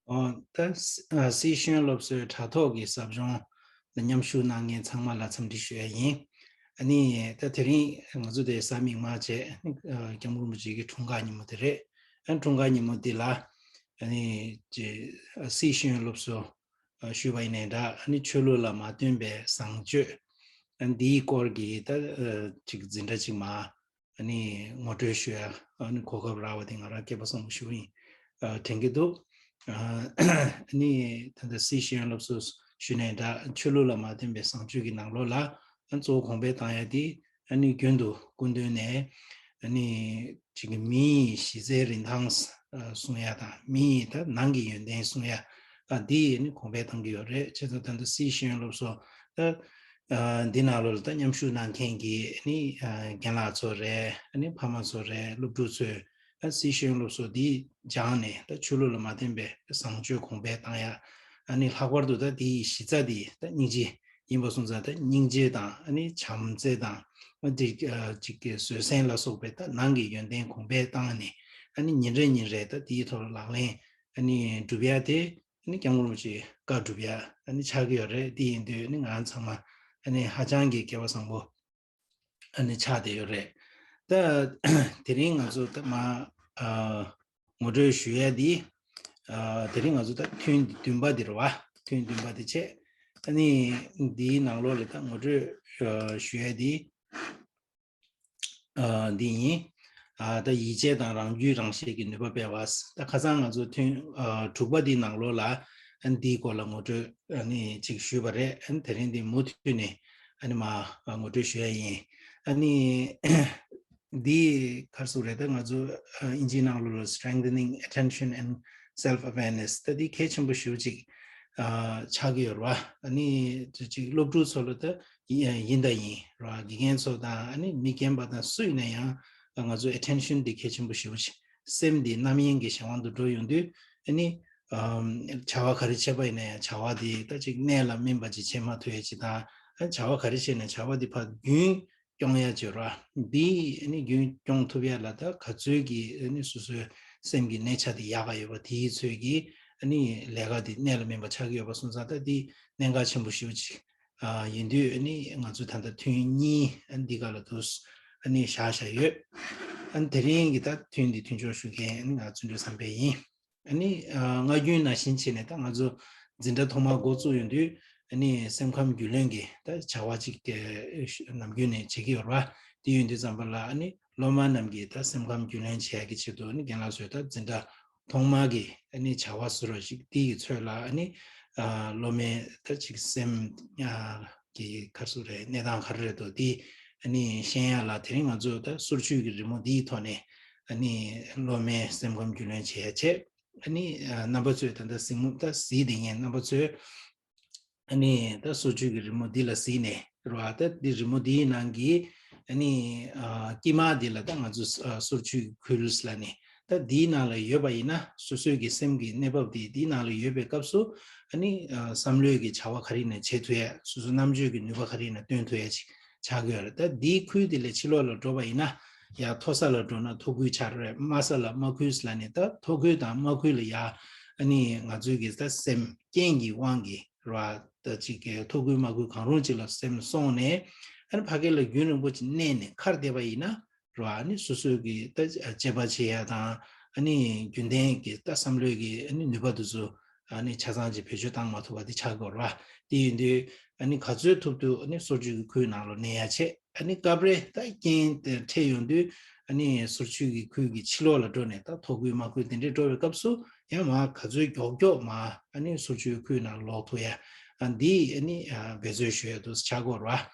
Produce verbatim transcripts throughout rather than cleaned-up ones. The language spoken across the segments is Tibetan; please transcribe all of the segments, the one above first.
ཨོ། ད་སི་ཨ་སྲིད་གཞུང་སློབ་གསོའི་དྲ་ཐོག་གི་ཟབ་སྦྱོང་ལ་མཉམ་ཞུགས་གནང་མཁན་ཚང་མ་ལ་འཚམས་འདྲི་ཞུ་ཡ་ཡིན། ཨ་ནི་ད་དེ་རིང་ང་ཚོ་དེ་གཟའ་མིག་དམར་བྱས། ཨ་ནི་ཨ་སྐྱབས་མགོན་རིན་པོ་ཆེ་གི་འཁྲུངས་སྐར་ཉིན་མོ་དེ་རེད། ཨ་འཁྲུངས་སྐར་ཉིན་མོ་འདི་ལ་ཨ་ནི་ཅེ་ཨ་སྲིད་གཞུང་སློབ་གསོ་ཨ་ཞུས་པ་ཡིན་ནའི་འདྲ། ཨ་ནི་ཆོས་ལུགས་ལ་མ་བརྟེན་པའི་བཟང་སྤྱོད། ཨ་འདིའི་སྐོར་གྱི་ད་ཨ་ཅིག་འཛིན་གྲྭ་ཅིག་མ་ཨ་ནི་ངོ་སྤྲོད་ཞུ་ཡ་ཨ་ནི་གོ་སྐབས་རག་པ་དེ་ང་རང་སྐལ་པ་བཟང་པོ་ཞིག་ཡིན་ཨ་དྲན་གྱི་འདུག་ཨ་ནི་ད་ལྟ་སྲིད་གཞུང་སློབ་གསོ་ཞུས་ནའི་འདྲ། ཆོས་ལུགས་ལ་མ་བརྟེན་པའི་བཟང་སྤྱོད་ཀྱི་ནང་ལོགས་ལ་ཨ་གཙོ་བོ་གོང་འཕེལ་བཏང་ཡ་དེ་ཨ་ནི་རྒྱུན་དུ་སྐུ་མདུན་ནས་ཨ་ནི་ཅིག་གི་མིའི་གཞི་རྩའི་རིན་ཐང་ཨ་སྲུང་ཡ་དང་། མིའི་ད་ནང་གི་ཡོན་ཏན་སྲུང་ཡ་ཨ་འདི་ཨ་ནི་གོང་འཕེལ་བཏང་གི་ཡོད་རེད། བྱས་ཙང་ད་ལྟ་སྲིད་གཞུང་སློབ་གསོ་ད་ཨ་འདི་ནང་ལོགས་ལ་ད་མཉམ་ཞུགས་གནང་མཁན་གྱི་ཨ་ནི་ཨ་རྒན་ལགས་ཚོ་རེད། ཨ་ནི་ཕ་མ་ཚོ་རེད། སློབ་ཕྲུག་ཚོས་ཨ་སྲིད་གཞུང་སློབ་གསོ་འདི་སྦྱངས་ནས་ད་ཆོས་ལུགས་ལ་མ་བརྟེན་པའི་བཟང་སྤྱོད་གོང་འཕེལ་བཏང་ཡ། ཨ་ནི་ལྷག་པར་དུ་ད་འདིའི་གཞི་རྩ་འདི་ད་སྙིང་རྗེ་ཡིན་པ་སོང་ཙང་། ད་སྙིང་རྗེ་དང་ཨ་ནི་བྱམས་བརྩེ་དང་ཨ་འདི་ཨ་ཅིག་གི་བཟོད་བསྲན་ལ་སོགས་པའི་ད་ནང་གི་ཡོན་ཏན་གོང་འཕེལ་བཏང་ནས། ཨ་ནི་ཉིན་རེ་ཉིན་རེ་ད་འདིའི་ཐོག་ལག་ལེན་ཨ་ནི་སྒྲུབ་ཡ་དེ་ཨ་ནི་སྐྱབས་མགོན་རིན་པོ་ཆེའི་བཀའ་སྒྲུབ་ཡ་ཨ་ནི་ཆགས་ཀྱི་ཡོད་རེད། དེ་ཡིན་དུས་ཨ་ནི་ང་ཚང་མ་ཨ་ནི་ཧ་ཅང་གི་སྐལ་བ་བཟང་པོ་ཨ་ནི་ཆགས་བསྡད་ཡོད་རེད། ད་དེ་རིང་ང་ཚོ་ད་མ་ཨ་ངོ་སྤྲོད་ཞུ་ཡ་འདི་ཨ་དེ་རིང་ང་ཚོ་ད་ཐུན་བདུན་པ་འདི་རེད་བ། ཐུན་བདུན་པ་འདི་བྱས། ཨ་ནི་འདིའི་ནང་ལོགས་ལ་ད་ངོ་སྤྲོད་ཨ་ཞུ་ཡ་འདི་ཨ་འདི་ཡིན། ཨ་ད་ཡིད་ཆེས་དང་རང་རྒྱུད་རང་ཤེས་ཀྱི་ནུས་པ་སྤེལ་བ། ད་ཁ་སང་ང་ཚོ་ཐུན་ཨ་དྲུག་པ་འདིའི་ནང་ལོགས་ལ་ཨ་འདིའི་སྐོར་ལ་ངོ་སྤྲོད་ཨ་ནི་ཅིག་ཞུས་པ་རེད། ཨ་ནི་དེ་རིང་འདི་མུ་མཐུད་ནས་ཨ་ནི་མ་ཨ་ངོ་སྤྲོད་ཞུ་ཡ་ཡིན། ཨ་ནི་འདི་ག་རེ་ཟེར་དགོས་རེད། ད་ང་ཚོ་ཨ་དབྱིན་ཇིའི་ནང་ལོགས་ལ་Strengthening Attention and Self-Awareness ད་འདི་གལ་ཆེན་པོ་ཞེ་པོ་ཅིག་ཨ་ཆགས་ཀྱི་ཡོད་རེད་བ། ཨ་ནི་ཅིག་སློབ་ཕྲུག་ཚོ་ལ་ད་ཡིན་ཡིན་དང་ཡིན་རེད་བ། དགེ་རྒན་ཚོ་དང་ཨ་ནི་མི་རྒན་པ་དང་སུ་ཡིན་ན་ཡང་ང་ཚོ་attention འདི་གལ་ཆེན་པོ་ཞེ་པོ་ཅིག་སེམས་འདི་རྣམ་གཡེང་གི་གཞན་དབང་དུ་འགྲོ་ཡོང་དུས་ཨ་ནི་ཨམ་བྱ་བ་ག་རེ་བྱས་པ་ཡིན་ན་ཡང་བྱ་བ་འདི་ད་ཅིག་གནད་ལ་སྨིན་པ་ཅིག་བྱེད་མ་ཐུབ་ཡ་ཅིག་དང་། ཨ་བྱ་བ་ག་རེ་བྱས་ན་བྱ་བ་འདི་ཕར་རྒྱུན་སྐྱོང་ཡ་ཅིག་ར། འདི་ཨ་ནི་རྒྱུན་སྐྱོང་ཐུབ་ཡ་ལ་ད་ག་ཚོད་ཀྱི་ཨ་ནི་སོ་སོའི་སེམས་ཀྱི་གནས་ཆ་དེ་ཡག་ག་ཡོད་པ། དེའི་ཚོད་ཀྱིས་ཨ་ནི་ལས་ཀ་འདི་གནད་ལ་སྨིན་པ་ཆགས་ཀྱི་ཡོད་པ་སོང་ཙང་། ད་འདི་གནད་འགག་ཆེན་པོ་ཞེ་པོ་ཅིག་ཨ་ཡིན་དུས་ཨ་ནི་ང་ཚོས་ད་ལྟ་ཐུན་གཉིས་ཨ་ནི་འདི་ག་ལ་འདུག་ཨ་ནི་བཞག་བཞག་ཡོད། ཨ་ནི་དེ་རིང་གི་ད་ཐུན་འདི་མཐུན་སྦྱོར་ཞུ་མཁན་ཨ་ནི་ང་བརྩོན་འགྲུས་བསམ་འཕེལ་ཡིན། ཨ་ནི་ཨ་སྔ་རྒྱུན་ནང་བཞིན་བྱས་ནས་ད་ང་ཚོ་འཛིན་གྲྭ་ཐོག་མ་འགོ་བཙུགས་ཡོང་དུས་ཨ་ནི་སེམས་ཁམས་རྒྱུས་ལོན་གྱི་ད་བྱ་བ་ཅིག་གི་ནམ་རྒྱུན་ནས་བྱེད་ཀྱི་ཡོད་རེད་བ། དེ་ཡོང་དུས་ཙམ་པ་ལ་ཨ་ནི་སློབ་མ་རྣམས་ཀྱི་ད་སེམས་ཁམས་རྒྱུས་ལོན་བྱེད་ཡག་གི་ཆེད་དུ་ཨ་ནི་རྒན་ལགས་ཚོས་ད་འཛིན་གྲྭ་ཐོག་མ་གི་ཨ་ནི་བྱ་བ་བཟོ་འདྲ་ཅིག་དེ་ཡི་ཚོད་ལ་ཨ་ནི་ཨ་སློབ་མའི་ད་ཅིག་སེམས་ཨ་གི་ག་རེ་ཟེར་དགོས་རེད། གནས་སྟངས་ག་རེ་རེད་འདུག་དེ་ཨ་ནི་ཤེས་ཡ་ལ་དེ་རིང་ང་ཚོ་ད་སོར་ཆུད་ཀྱི་རི་མོ་འདིའི་ཐོག་ནས་ཨ་ནི་སློབ་མའི་སེམས་ཁམས་རྒྱུས་ལོན་བྱེད་ཡ་བྱས། ཨ་ནི་ཨ་རྣམ་པ་ཚོས་ད་ལྟ་གཟིགས་མོ་ད་གཟིགས་བསྡད་མཁན་རྣམ་པ་ཚོས་ཨ་ནི་ད་སོར་ཆུད་ཀྱི་རི་མོ་འདི་ལ་གཟིགས་ནས་རེད་བ། ད་འདི་རི་མོ་འདིའི་ནང་གི་ཨ་ནི་ཨ་དཀྱིལ་མ་འདི་ལ་ད་ང་ཚོ་ཨ་སོར་ཆུད་ཀྱི་ཁུལ་ལབ་ནས། ད་འདིའི་ནང་ལ་ཡོད་པ་ཡིན་ན་སོ་སོའི་གི་སེམས་ཀྱི་གནས་བབ་འདི་འདིའི་ནང་ལ་ཡོད་པའི་སྐབས་སུ་ཨ་ནི་ཨ་བསམ་བློའི་གི་བྱ་བ་ག་རེ་ཡིན་ན་བྱེད་ཐུབ་ཡ། སོ་སོ་རྣམ་དཔྱོད་ཀྱི་ནུས་པ་ག་རེ་ཡིན་ན་སྟོན་ཐུབ་ཡ་ཅིག་ཆགས་ཀྱི་ཡོད་རེད། ད་འདིའི་ཁུལ་འདི་ལས་ཕྱི་ལོགས་ལ་འགྲོ་བ་ཡིན་ན། ཡར་མཐོ་ས་ལ་འགྲོ་ན་མཐོ་ཁུལ་ཆགས་རེད། དམའ་ས་ལ་དམའ་ཁུལ་ལབ་ནས། ད་མཐོ་ཁུལ་དང་དམའ་ཁུལ་ལ་ཡར་ཨ་ནི་ང་ཚོའི་གི་ད་སེམས་རྐྱེན་གྱི་དབང་གིས་རེད་བ། ད་ཅིག་གི་མཐོ་ཁུལ་དམའ་ཁུལ་གང་རུང་ཅིག་ལ་སེམས་སོང་ནས་ཨ་ནི་ཕ་གི་ལ་རྒྱུན་རིང་པོ་ཅིག་གནས་ནས་ཁར་བསྡད་པ་ཡིན་ན་རེད་བ། ཨ་ནི་སོ་སོའི་གི་ད་དཔྱད་པ་བྱེད་ཡ་དང་ཨ་ནི་རྒྱུན་ལྡན་གྱི་ད་བསམ་བློའི་གི་ཨ་ནི་ནུས་པ་དེ་ཚོ་ཨ་ནི་ཆ་ཚང་ཅིག་བེད་སྤྱོད་བཏང་མ་ཐུབ་པ་དེ་ཆགས་ཀྱི་ཡོད་རེད་བ། དེ་ཡིན་དུས་ཨ་ནི་ག་ཚོད་ཐུབ་ཐུབ་ཨ་ནི་སོར་ཆུད་ཀྱི་ཁུལ་ནང་ལ་གནས་ཡ་བྱས། ཨ་ནི་སྐབས་རེ་ད་རྐྱེན་དེ་འཕྲད་ཡོང་དུས་ཨ་ནི་སོར་ཆུད་ཀྱི་ཁུལ་གྱི་ཕྱི་ལོགས་ལ་འགྲོ་ནས་ད་མཐོ་ཁུལ་དམའ་ཁུལ་དེ་འདྲས་འགྲོ་བའི་སྐབས་སུ་ཡང་མར་ག་ཚོད་མགྱོགས་མགྱོགས་མར་ཨ་ནི་སོར་ཆུད་ཁུལ་ནང་ལོག་ཐུབ་ཡ། ཨ་འདི་ཨ་ནི་ཨ་འབད་རྩོལ་ཞུ་ཡ་དུ་ཆགས་ཀྱི་ཡོད་རེད་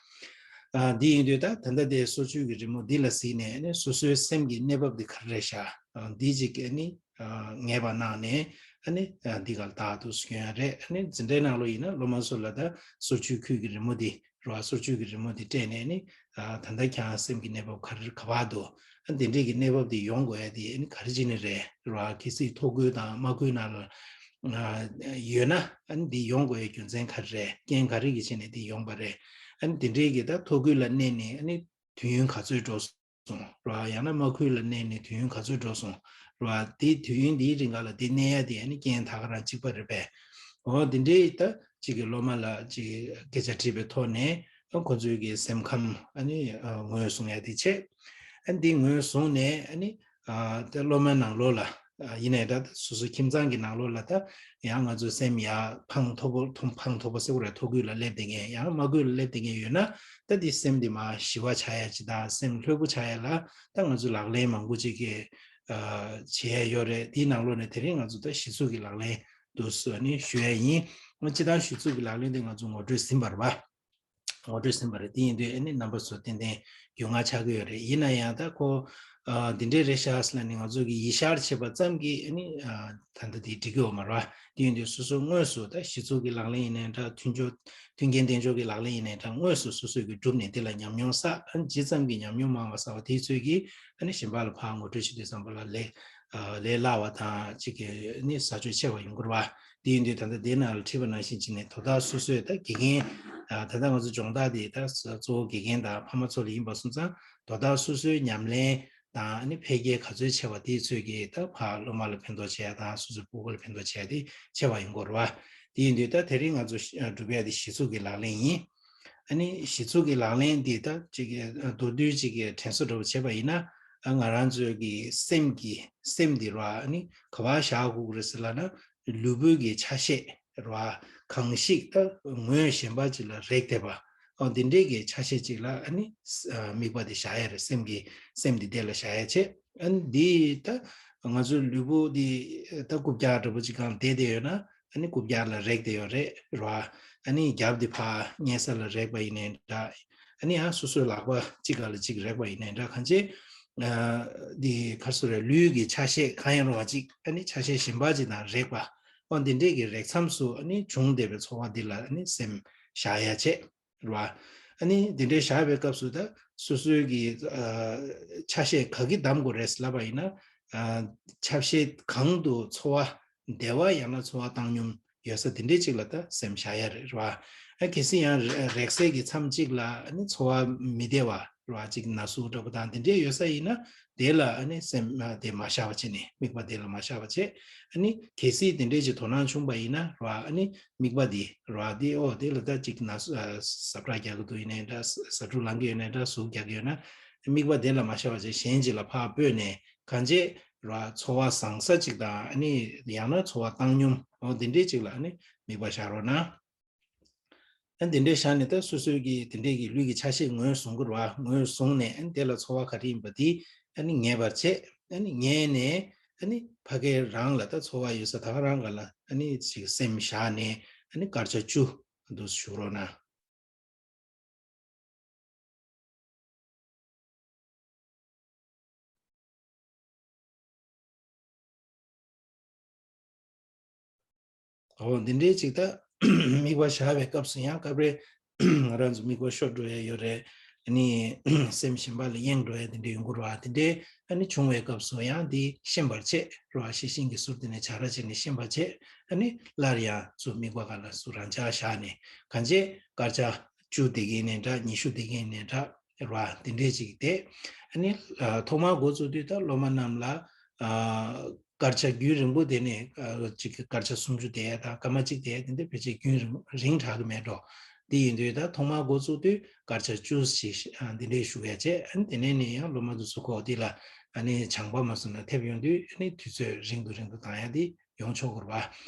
བ། ཨ་འདི་ཡིན་དུས་ད་ད་ལྟ་དེ་སོར་ཆུད་ཀྱི་རི་མོ་འདི་ལ་གཟིགས་ནས་ཨ་ནི་སོ་སོའི་སེམས་ཀྱི་གནས་བབ་འདི་ག་རེ་རེད་ཤག་ཨ་འདི་ཅིག་ཨ་ནི་ཨ་ངེས་པ་གནང་ནས་ཨ་ནི་ཨ་འདི་ག་ལ་ད་དུ་སྐྱོན་ཡ་རེད། ཨ་ནི་འཛིན་གྲྭའི་ནང་ལོགས་ཡིན་ན་སློབ་མ་ཚོ་ལ་ད་སོར་ཆུད་ཁུལ་གྱི་རི་མོ་འདི་རེད་བ། སོར་ཆུད་ཀྱི་རི་མོ་འདི་སྤྲད་ནས་ནི་ཨ་ད་ལྟ་ཁྱེད་རང་སེམས་ཀྱི་གནས་བབ་ག་རེ་ག་པར་འདུག་ཨ་འདི་འདྲས་ཀྱི་གནས་བབ་འདི་ཡོང་དགོས་ཡ་འདི་ཨ་ནི་ག་རེ་བྱས་ནས་རེད་རེད་བ། གལ་སྲིད་མཐོ་ཁུལ་དང་དམའ་ཁུལ་ནང་ལ་ཨ་ཡོད་ན་ཨ་ནི་འདི་ཡོང་དགོས་ཡ་རྒྱུ་མཚན་ག་རེ་རེད། རྐྱེན་ག་རེ་གི་ཆེད་ནས་འདི་ཡོང་པ་རེད། ཨ་ནི་འདི་འདྲས་ཀྱི་ད་མཐོ་ཁུལ་ལ་གནས་ནས་ཨ་ནི་དུས་ཡུན་ག་ཚོད་འགྲོ་སོང་ར། ཡང་ན་དམའ་ཁུལ་ལ་གནས་ནས་དུས་ཡུན་ག་ཚོད་འགྲོ་སོང་ རེད་བ། དེ་དུས་ཡུན་དེའི་རིང་ག་ལ་དེ་གནས་ཡ་དེ་ཨ་ནི་རྐྱེན་ད་ག་རང་གཅིག་པ་རེད་པས། འོ་དེ་འདྲའི་ད་གཅིག་གི་སློབ་མ་ལ་གཅིག་སྐད་ཆ་དྲིས་པའི་ཐོག་ནས་ཨ་ཁོ་ཚོའི་གི་སེམས་ཁམས་ཨ་ནི་ངོས་བཟུང་ཡ་དེ་བྱས། ཨ་འདི་ངོས་བཟུང་ནས་ཨ་ནི། ཨ་ད་སློབ་མའི་ནང་ལོགས་ལ་ཨ་ཡིན་ནའི་འདྲ། སོ་སོའི་ཁྱིམ་ཚང་གི་ནང་ལོགས་ལ་ད་ཡང་ང་ཚོའི་སེམས་ཡར་ཕང་མཐོ་པོ་མཐོ་ཕང་མཐོ་པོ་ཟེར་བ་རེད། མཐོ་གུ་ལ་སླེབས་བསྡད་མཁན་ཡང་དམའ་གུ་ལ་སླེབས་བསྡད་མཁན་ཡོད་ན། ད་འདི་སེམས་འདི་མར་ཞི་བ་ཆགས་ཡ་ཅིག་དང་སེམས་ལྷོད་པོ་ཆགས་ཡ་ལ་ད་ང་ཚོས་ལག་ལེན་མང་པོ་ཅིག་གི་ཨ་བྱེད་ཡ་ཡོད་རེད། དེའི་ནང་ལོགས་ནས་དེ་རིང་ང་ཚོ་ད་གཞི་ཚུགས་ཀྱི་ལག་ལེན་འདུག་སེ་ནི་ཞུ་ཡ་ཡིན། སྤྱིར་བཏང་གཞི་ཚུགས་ཀྱི་ལག་ལེན་དེ་ང་ཚོ་ངོ་སྤྲོད་ཟིན་པ་རེད་པ། ངོ་སྤྲོད་ཟིན་པ་རེད། དེ་ཡིན་དུས་ཨ་ནི་རྣམ་པ་ཚོ་ཏན་ཏན་རྒྱུས་མངའ་ཆགས་ཀྱི་ཡོད་རེད། ཡིན་ན་ཡང་ད་ཁོ་ཨ་འདི་འདྲའི་རེད་ཤག་ཟེར་ལབ་ནས་ང་ཚོ་གི་ཡིད་ཤར་བྱེད་པ་ཙམ་གྱིས་ཨ་ནི་ཨ་ད་ལྟ་དེ་འགྲིག་གི་ཡོད་མ་རེད་བ། དེ་ཡིན་དུས་སོ་སོ་དངོས་སུ་ད་གཞི་ཚུགས་ཀྱི་ལག་ལེན་ཡིན་ནའི་འདྲ། མཐུན་སྦྱོར་མཐུན་རྐྱེན་གདེང་འཇོག་གི་ལག་ལེན་ཡིན་ནའི་འདྲ། དངོས་སུ་སོ་སོས་ཀྱི་བསྒྲུབས་ནས་དེ་ལ་ཉམས་མྱོང་བསགས། ཨ་ནི་ཇི་ཙམ་གྱི་ཉམས་མྱོང་མང་བ་བསགས་པ་དེའི་ཚོད་ཀྱིས་ཨ་ནི་གཞན་པ་ལ་ཕར་ངོ་སྤྲོད་བྱེད་དུས་ཙམ་པ་ལ་ལས་ཨ་ལས་སླ་བ་དང་གཅིག་གི་ནི་ཟ་སྤྱོད་ཆེ་བ་ཡོང་གི་རེད་བ། དེ་ཡིན་དུས་ད་ལྟ་དེའི་ནང་ལ་ཁྲིད་པ་ནང་བཞིན་བྱས་ནས་དོ་བདག་སོ་སོས་ད་དགེ་རྒན་ཨ་ད་ལྟ་ང་ཚོ་སྦྱོང་བརྡར་དེ་ད་གཙོ་བོ་དགེ་རྒན་དང་ཕ་མ་ཚོ་ལ་ཡིན་པ་སོང་ཙང་དོ་བདག་སོ་སོའི་ཉམས་ལེན་དང་ཨ་ནི་འཕེལ་རྒྱས་ག་ཚོད་ཆེ་བ་དེའི་ཚོད་ཀྱིས་ད་ཕར་སློབ་མ་ལ་ཕན་ཐོགས་བྱེད་ཡ་དང་སོ་སོའི་སྤུ་གུ་ལ་ཕན་ཐོགས་བྱེད་ཡ་དེ་ཆེ་བ་ཡོང་གི་རེད་བ། དེ་ཡིན་དུས་ད་དེ་རིང་ང་ཚོ་སྒྲུབ་ཡ་དེ་གཞི་ཚུགས་ཀྱི་ལག་ལེན་ཡིན། ཨ་ནི་གཞི་ཚུགས་ཀྱི་ལག་ལེན་འདི་ད་ཅིག་མདོར་བསྡུས་ཅིག་གི་དྲན་གསོ་འདྲ་པོ་བྱས་པ་ཡིན་ན། ཨ་ང་རང་ཚོའི་གི་སེམས་ཀྱི་སེམས་འདི་ར་ཨ་ནི་ག་པར་བཞག་དགོས་ཀྱི་རེད་ཟེར་ལབ་ན། ལུས་པོའི་གི་ཆ་ཤས་ར་གང་ཞིག་ད་ངོས་གཞན་པ་ཅིག་ལ་རེག་བསྡད་པ། ཨོ་འདི་འདྲའི་གི་ཆ་ཤས་ཅིག་ལ་ཨ་ནི་དམིགས་པ་འདི་བཞག་ཡ་རེད། སེམས་ཀྱི་སེམས་འདི་དེ་ལ་བཞག་ཡ་བྱས། ཨ་ནི་འདི་ད་ང་ཚོའི་ལུས་པོ་འདི་ད་རྐུབ་བཀྱག་འདྲ་པོ་ཅིག་སྒང་བསྡད་བསྡད་ཡོད་ན། ཨ་ནི་རྐུབ་བཀྱག་ལ་རེག་བསྡད་ཡོད་རེད་ར། ཨ་ནི་རྒྱབ་འདི་ཕར་གཉན་ས་ལ་རེག་པ་ཡིན་ནའི་འདྲ། ཨ་ནི་ཡང་སོ་སོའི་ལག་པ་གཅིག་སྒང་ལ་གཅིག་རེག་པ་ཡིན་ནའི་འདྲ། གང་ཅི་འདི་ག་རེ་ཟེར་རེད། ལུས་ཀྱི་ཆ་ཤས་གང་ཡང་རུང་བ་གཅིག་ཨ་ནི་ཆ་ཤས་གཞན་པ་གཅིག་དང་རེག་པ། ཨོ་འདི་འདྲས་ཀྱི་རེག་མཚམས་སུ་ཨ་ནི་བྱུང་བསྡད་པའི་ཚོར་བ་འདི་ལ་ཨ་ནི་སེམས་བཞག་ཡ་བྱས། རེད་བ། ཨ་ནི་འདི་འདྲའི་བཞག་པའི་སྐབས་སུ་ད་སོ་སོའི་གི་ཨ་ཆ་ཤས་ག་གི་བསྡམ་དགོས་རེད་ལབ་པ་ཡིན་ན། ཨ་ཆ་ཤས་གང་དུ་ཚོར་བ་བདེ་བ་ཡང་ན་ཚོར་བ་བཏང་སྙོམས་ཡོད་ས་དེ་འདྲའི་ཅིག་ལ་ད་སེམས་བཞག་ཡ་རེད། རེད་བ། ཨ་གལ་སྲིད་ཡང་རེག་སའི་གི་མཚམས་གཅིག་ལ་ཨ་ནི་ཚོར་བ་མི་བདེ་བ་རེད་བ། ཅིག་ན་ཟུག་འདྲ་པོ་དང་དེ་འདྲའི་ཡོད་ས་ཡིན་ན། དེ་ལ་ཨ་ནི་སེམས་དེ་མ་བཞག་པ་བྱས་ནས། དམིགས་པ་དེ་ལ་མ་བཞག་པ་བྱས། ཨ་ནི་གལ་སྲིད་དེ་འདྲའི་ཅིག་དོ་སྣང་བྱུང་བ་ཡིན་ན་ར། ཨ་ནི་དམིགས་པ་དེ་ར་དེ་ཨོ་དེ་ལ་ད་ཅིག་ན་ཟུག་ཟ་འཕྲུག་རྒྱག་གི་འདུག་ཡིན་ནའི་འདྲ། ཟ་འཕྲུག་ལངས་ཀྱི་ཡོད་ནའི་འདྲ། ཟུག་རྒྱག་གི་ཡོད་ན། དམིགས་པ་དེ་ལ་མ་བཞག་པ་བྱས་གཞན་ཅིག་ལ་ཕར་སྤོས་ནས་གང་བྱས་ར་ཚོར་བ་བཟང་ས་ཅིག་དང་། ཨ་ནི་ཡང་ན་ཚོར་བ་བཏང་སྙོམས་ཨོ་དེ་འདྲའི་ཅིག་ལ་ཨ་ནི་དམིགས་པ་བཞག་རོགས་གནང་། ཨ་འདི་འདྲའི་བཞག་ནས་ད་སོ་སོའི་གི་དེ་འདྲའི་གི་ལུས་ཀྱི་ཆ་ཤས་ངོས་བཟུང་དགོས་རེད་བ། ངོས་བཟུང་ནས་ཨ་ནི་དེ་ལ་ཚོར་བ་ག་རེ་ཡིན་པ་དེ་ཨ་ནི་ངེས་པར་བྱེད། ཨ་ནི་ངེས་ནས་ཨ་ནི་ཕ་གི་རང་ལ་ད་ཚོར་བ་ཡོད་ས་ད་ག་རང་ག་ལ་ཨ་ནི་ཅིག་སེམས་བཞག་ནས་ཨ་ནི་སྐར་ཆ་བཅུ་འདུག་བཞུགས་རོགས་གནང་། འོ་འདི་འདྲའི་ཅིག་ད་དམིགས་པ་བཞག་པའི་སྐབས་སུ་ཡང་སྐབས་རེ་ང་རང་ཚོ་དམིགས་པ་ཤོར་འགྲོ་ཡ་ཡོད་རེད། ཨ་ནི་སེམས་གཞན་པ་ལ་གཡེང་འགྲོ་ཡ་དེ་འདྲ་ཡོང་གི་རེད་བ། དེ་འདྲའི་ཨ་ནི་བྱུང་བའི་སྐབས་སུ་ཡང་འདི་ཤེས་པར་བྱེད་རེད་བ། ཤེས་བཞིན་གྱི་ཟུར་དེ་ནས་བྱ་ར་བྱས་ནས་ཤེས་པར་བྱེད། ཨ་ནི་སླར་ཡང་ཚུར་དམིགས་པ་ག་ལ་ཚུར་རང་འཇགས་བཞག་ནས་གང་བྱེད་སྐར་ཆ་བཅུ་དེ་གིན་ནས་འདྲ། ཉི་ཤུ་དེ་གིན་ནས་འདྲ་རེད་བ། དེ་འདྲས་ཅིག་དེ་ཨ་ནི་ཐོག་མར་འགོ་བཙུགས་དུས་ད་སློབ་མ་རྣམས་ལ་སྐར་ཆ་རྒྱུན་རིང་པོ་དེ་ནས་ཅིག་སྐར་ཆ་སུམ་ཅུ་དེ་དང་སྐར་མ་གཅིག་དེ་དེ་འདྲ་ཕལ་ཆེར་རྒྱུན་རིང་རིང་དྲག་གི་མེད་འགྲོ། དེ་ཡིན་དུས་ད་ཐོག་མར་འགོ་བཙུགས་དུས་སྐར་ཆ་བཅུ་ཞིག་འདི་འདྲས་ཞུ་ཡ་བྱས། ཨ་ནི་དེ་ནས་ནས་ཡང་སློབ་མ་དེ་ཚོ་ཁོ་དེ་ལ་ཨ་ནི་སྦྱངས་པ་མ་སོང་ན་ཐེབས་ཡོང་དུས་ཨ་ནི་དུས་ཚོད་རིང་དུ་རིང་དུ་བཏང་ཡ་དེ་ཡོང་ཆོག་གི་རེད་བ།